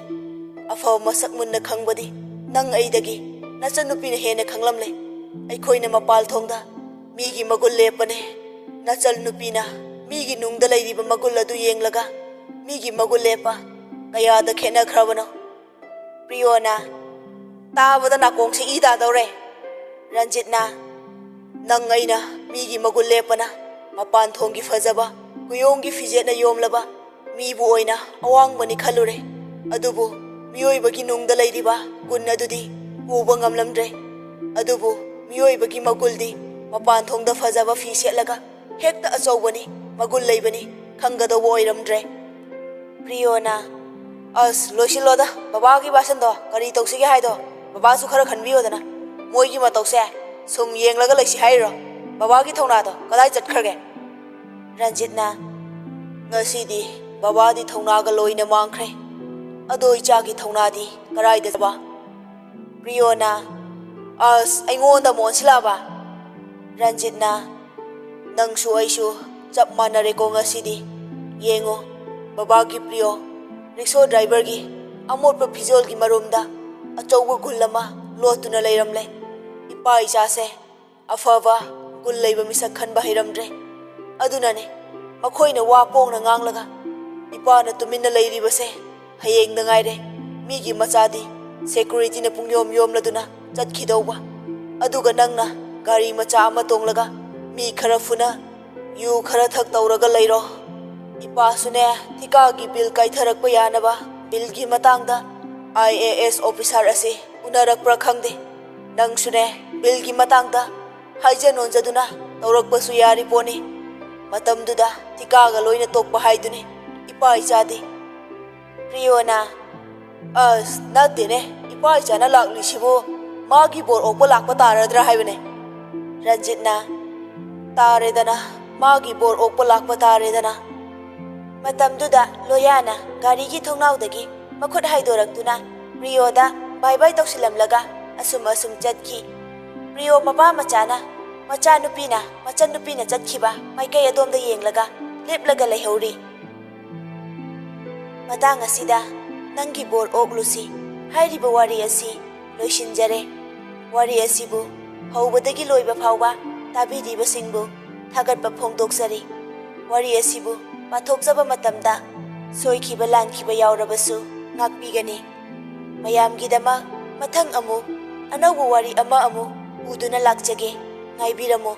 ꯑꯐꯕ ꯃꯁꯛ ꯃꯨꯟꯅ ꯈꯪꯕꯗꯤ ꯅꯪ ꯑꯩꯗꯒꯤ ꯅꯆꯟꯅꯨꯄꯤꯅ ꯍꯦꯟꯅ ꯈꯪꯂꯝꯂꯦ꯫ ꯑꯩꯈꯣꯏꯅ ꯃꯄꯥꯜ ꯊꯣꯡꯗ ꯃꯤꯒꯤ ꯃꯒꯨꯟ ꯂꯦꯞꯄꯅꯦ꯫ ꯅꯆꯟꯅꯨꯄꯤꯅ ꯃꯤꯒꯤ ꯅꯨꯡꯗ ꯂꯩꯔꯤꯕ ꯃꯒꯨꯟ ꯑꯗꯨ ꯌꯦꯡꯂꯒ ꯃꯤꯒꯤ ꯃꯒꯨꯟ ꯂꯦꯞꯄ ꯀꯌꯥꯗ ꯈꯦꯠꯅꯈ꯭ꯔꯕꯅꯣ?" ꯄ꯭ꯔꯤꯌꯣꯅ, "ꯇꯥꯕꯗ ꯅꯥꯀꯣꯡꯁꯤ ꯏ ꯇꯥꯗꯧꯔꯦ꯫" ꯔꯟꯖꯤꯠꯅ, "ꯅꯪ ꯑꯩꯅ ꯃꯤꯒꯤ ꯃꯒꯨꯟ ꯂꯦꯞꯄꯅ ꯃꯄꯥꯟ ꯊꯣꯡꯒꯤ ꯐꯖꯕ, ꯀꯨꯌꯣꯡꯒꯤ ꯐꯤꯖꯦꯠꯅ ꯌꯣꯝꯂꯕ ꯃꯤꯕꯨ ꯑꯣꯏꯅ ꯑꯋꯥꯡꯕꯅꯤ ꯈꯜꯂꯨꯔꯦ꯫ ꯑꯗꯨꯕꯨ ꯃꯤꯑꯣꯏꯕꯒꯤ ꯅꯨꯡꯗ ꯂꯩꯔꯤꯕ ꯒꯨꯟ ꯑꯗꯨꯗꯤ ꯎꯕ ꯉꯝꯂꯝꯗ꯭ꯔꯦ꯫ ꯑꯗꯨꯕꯨ ꯃꯤꯑꯣꯏꯕꯒꯤ ꯃꯒꯨꯜꯗꯤ ꯃꯄꯥꯟ ꯊꯣꯡꯗ ꯐꯖꯕ ꯐꯤ ꯁꯦꯠꯂꯒ ꯍꯦꯛꯇ ꯑꯆꯧꯕꯅꯤ, ꯃꯒꯨꯟ ꯂꯩꯕꯅꯤ ꯈꯪꯒꯗꯧꯕ ꯑꯣꯏꯔꯝꯗ꯭ꯔꯦ꯫" ꯄ꯭ꯔꯤꯌꯣꯅ, "ꯑꯁ, ꯂꯣꯏꯁꯤꯜꯂꯣꯗ, ꯕꯕꯥꯒꯤ ꯚꯥꯁꯟꯗꯣ ꯀꯔꯤ ꯇꯧꯁꯤꯒꯦ ꯍꯥꯏꯗꯣ ꯕꯕꯥꯁꯨ ꯈꯔ ꯈꯟꯕꯤꯌꯣꯗꯅ꯫ ꯃꯣꯏꯒꯤ ꯃꯇꯧꯁꯦ ꯁꯨꯝ ꯌꯦꯡꯂꯒ ꯂꯩꯁꯤ ꯍꯥꯏꯔꯤꯔꯣ? ꯕꯕꯥꯒꯤ ꯊꯧꯅꯥꯗꯣ ꯀꯗꯥꯏ ꯆꯠꯈ꯭ꯔꯒꯦ?" ꯔꯟꯖꯤꯠꯅ, "ꯉꯁꯤꯗꯤ ꯕꯕꯥꯗꯤ ꯊꯧꯅꯥꯒ ꯂꯣꯏꯅ ꯃꯥꯡꯈ꯭ꯔꯦ꯫ ꯑꯗꯣ ꯏꯆꯥꯒꯤ ꯊꯧꯅꯥꯗꯤ ꯀꯗꯥꯏꯗ ꯆꯠꯈ꯭ꯔꯕ?" ꯄ꯭ꯔꯤꯌꯣꯅ, "ꯑꯁ, ꯑꯩꯉꯣꯟꯗ ꯑꯃꯨꯛ ꯑꯣꯟꯁꯤꯜꯂꯛꯑꯕ?" ꯔꯟꯖꯤꯠꯅ, "ꯅꯪꯁꯨ ꯑꯩꯁꯨ ꯆꯞ ꯃꯥꯟꯅꯔꯦꯀꯣ ꯉꯁꯤꯗꯤ꯫ ꯌꯦꯡꯉꯣ, ꯕꯕꯥꯒꯤ ꯄ꯭ꯔꯤꯌꯣ, ꯔꯤꯛꯁꯣ ꯗ꯭ꯔꯥꯏꯚꯔꯒꯤ ꯑꯃꯣꯠꯄ ꯐꯤꯖꯣꯜꯒꯤ ꯃꯔꯨꯝꯗ ꯑꯆꯧꯕ ꯒꯨꯜ ꯑꯃ ꯂꯣꯠꯇꯨꯅ ꯂꯩꯔꯝꯂꯦ꯫ ꯏꯄꯥ ꯏꯆꯥꯁꯦ ꯑꯐꯕ, ꯒꯨꯜ ꯂꯩꯕ ꯃꯤꯁꯛ ꯈꯟꯕ ꯍꯩꯔꯝꯗ꯭ꯔꯦ꯫ ꯑꯗꯨꯅꯅꯦ ꯃꯈꯣꯏꯅ ꯋꯥ ꯄꯣꯡꯅ ꯉꯥꯡꯂꯒ ꯏꯄꯥꯅ ꯇꯨꯃꯤꯟꯅ ꯂꯩꯔꯤꯕꯁꯦ ꯍꯌꯦꯡꯗ ꯉꯥꯏꯔꯦ꯫ ꯃꯤꯒꯤ ꯃꯆꯥꯗꯤ ꯁꯦꯀ꯭ꯌꯨꯔꯤꯇꯤꯅ ꯄꯨꯡꯌꯣꯝ ꯌꯣꯝꯂꯗꯨꯅ ꯆꯠꯈꯤꯗꯧꯕ, ꯑꯗꯨꯒ ꯅꯪꯅ ꯒꯥꯔꯤ ꯃꯆꯥ ꯑꯃ ꯇꯣꯡꯂꯒ ꯃꯤ ꯈꯔ ꯐꯨꯅ, ꯌꯨ ꯈꯔ ꯊꯛ ꯇꯧꯔꯒ ꯂꯩꯔꯣ꯫ ꯏꯄꯥꯁꯨꯅꯦ, ꯊꯤꯀꯥꯒꯤ ꯕꯤꯜ ꯀꯥꯏꯊꯔꯛꯄ ꯌꯥꯅꯕ ꯕꯤꯜꯒꯤ ꯃꯇꯥꯡꯗ ꯑꯥꯏ ꯑꯦ ꯑꯦꯁ ꯑꯣꯐꯤꯁꯥꯔ ꯑꯁꯤ ꯎꯅꯔꯛꯄ꯭ꯔꯥ ꯈꯪꯗꯦ꯫ ꯅꯪꯁꯨꯅꯦ, ꯕꯤꯜꯒꯤ ꯃꯇꯥꯡꯗ ꯍꯥꯏꯖ ꯅꯣꯟꯖꯗꯨꯅ ꯇꯧꯔꯛꯄꯁꯨ ꯌꯥꯔꯤ ꯄꯣꯠꯅꯤ꯫ ꯃꯇꯝꯗꯨꯗ ꯊꯤꯀꯥꯒ ꯂꯣꯏꯅ ꯇꯣꯛꯄ ꯍꯥꯏꯗꯨꯅꯤ ꯏꯄꯥ ꯏꯆꯥꯗꯤ꯫ ꯄ꯭ꯔꯤꯌꯣꯅ, "ꯑꯁ, ꯅꯠꯇꯦꯅꯦ, ꯏꯄꯥ ꯏꯆꯥꯅ ꯂꯥꯛꯂꯤꯁꯤꯕꯨ ꯃꯥꯒꯤ ꯕꯣꯔ ꯑꯣꯛꯄ ꯂꯥꯛꯄ ꯇꯥꯔꯗ꯭ꯔꯥ ꯍꯥꯏꯕꯅꯦ?" ꯔꯟꯖꯤꯠꯅ, "ꯇꯥꯔꯦꯗꯅ, ꯃꯥꯒꯤ ꯕꯣꯔ ꯑꯣꯛꯄ ꯂꯥꯛꯄ ꯇꯥꯔꯦꯗꯅ꯫" ꯃꯇꯝꯗꯨꯗ ꯂꯣꯌꯥꯅ ꯒꯥꯔꯤꯒꯤ ꯊꯣꯡꯅꯥꯎꯗꯒꯤ ꯃꯈꯨꯠ ꯍꯥꯏꯗꯣꯔꯛꯇꯨꯅ ꯄ꯭ꯔꯤꯌꯣꯗ ꯕꯥꯏ ꯕꯥꯏ ꯇꯧꯁꯤꯜꯂꯝꯂꯒ ꯑꯁꯨꯝ ꯑꯁꯨꯝ ꯆꯠꯈꯤ꯫ ꯄ꯭ꯔꯤꯌꯣ ꯃꯄꯥ ꯃꯆꯥꯅ, ꯃꯆꯥꯅꯨꯄꯤꯅ, ꯃꯆꯟꯅꯨꯄꯤꯅ ꯆꯠꯈꯤꯕ ꯃꯥꯏꯀꯩ ꯑꯗꯣꯝꯗ ꯌꯦꯡꯂꯒ ꯂꯦꯞꯂꯒ ꯂꯩꯍꯧꯔꯤ꯫ ꯃꯇꯥꯡ ꯑꯁꯤꯗ "ꯅꯪꯒꯤ ꯕꯣꯔ ꯑꯣꯛꯂꯨꯁꯤ" ꯍꯥꯏꯔꯤꯕ ꯋꯥꯔꯤ ꯑꯁꯤ ꯂꯣꯏꯁꯤꯟꯖꯔꯦ꯫ ꯋꯥꯔꯤ ꯑꯁꯤꯕꯨ ꯍꯧꯕꯗꯒꯤ ꯂꯣꯏꯕ ꯐꯥꯎꯕ ꯇꯥꯕꯤꯔꯤꯕꯁꯤꯡꯕꯨ ꯊꯥꯒꯠꯄ ꯐꯣꯡꯗꯣꯛꯆꯔꯤ꯫ ꯋꯥꯔꯤ ꯑꯁꯤꯕꯨ ꯄꯥꯊꯣꯛꯆꯕ ꯃꯇꯝꯗ ꯁꯣꯏꯈꯤꯕ ꯂꯥꯟꯈꯤꯕ ꯌꯥꯎꯔꯕꯁꯨ ꯉꯥꯛꯄꯤꯒꯅꯤ꯫ ꯃꯌꯥꯝꯒꯤꯗꯃꯛ ꯃꯊꯪ ꯑꯃꯨꯛ ꯑꯅꯧꯕ ꯋꯥꯔꯤ ꯑꯃ ꯑꯃꯨꯛ ꯄꯨꯗꯨꯅ ꯂꯥꯛꯆꯒꯦ꯫ ꯉꯥꯏꯕꯤꯔꯝꯃꯨ꯫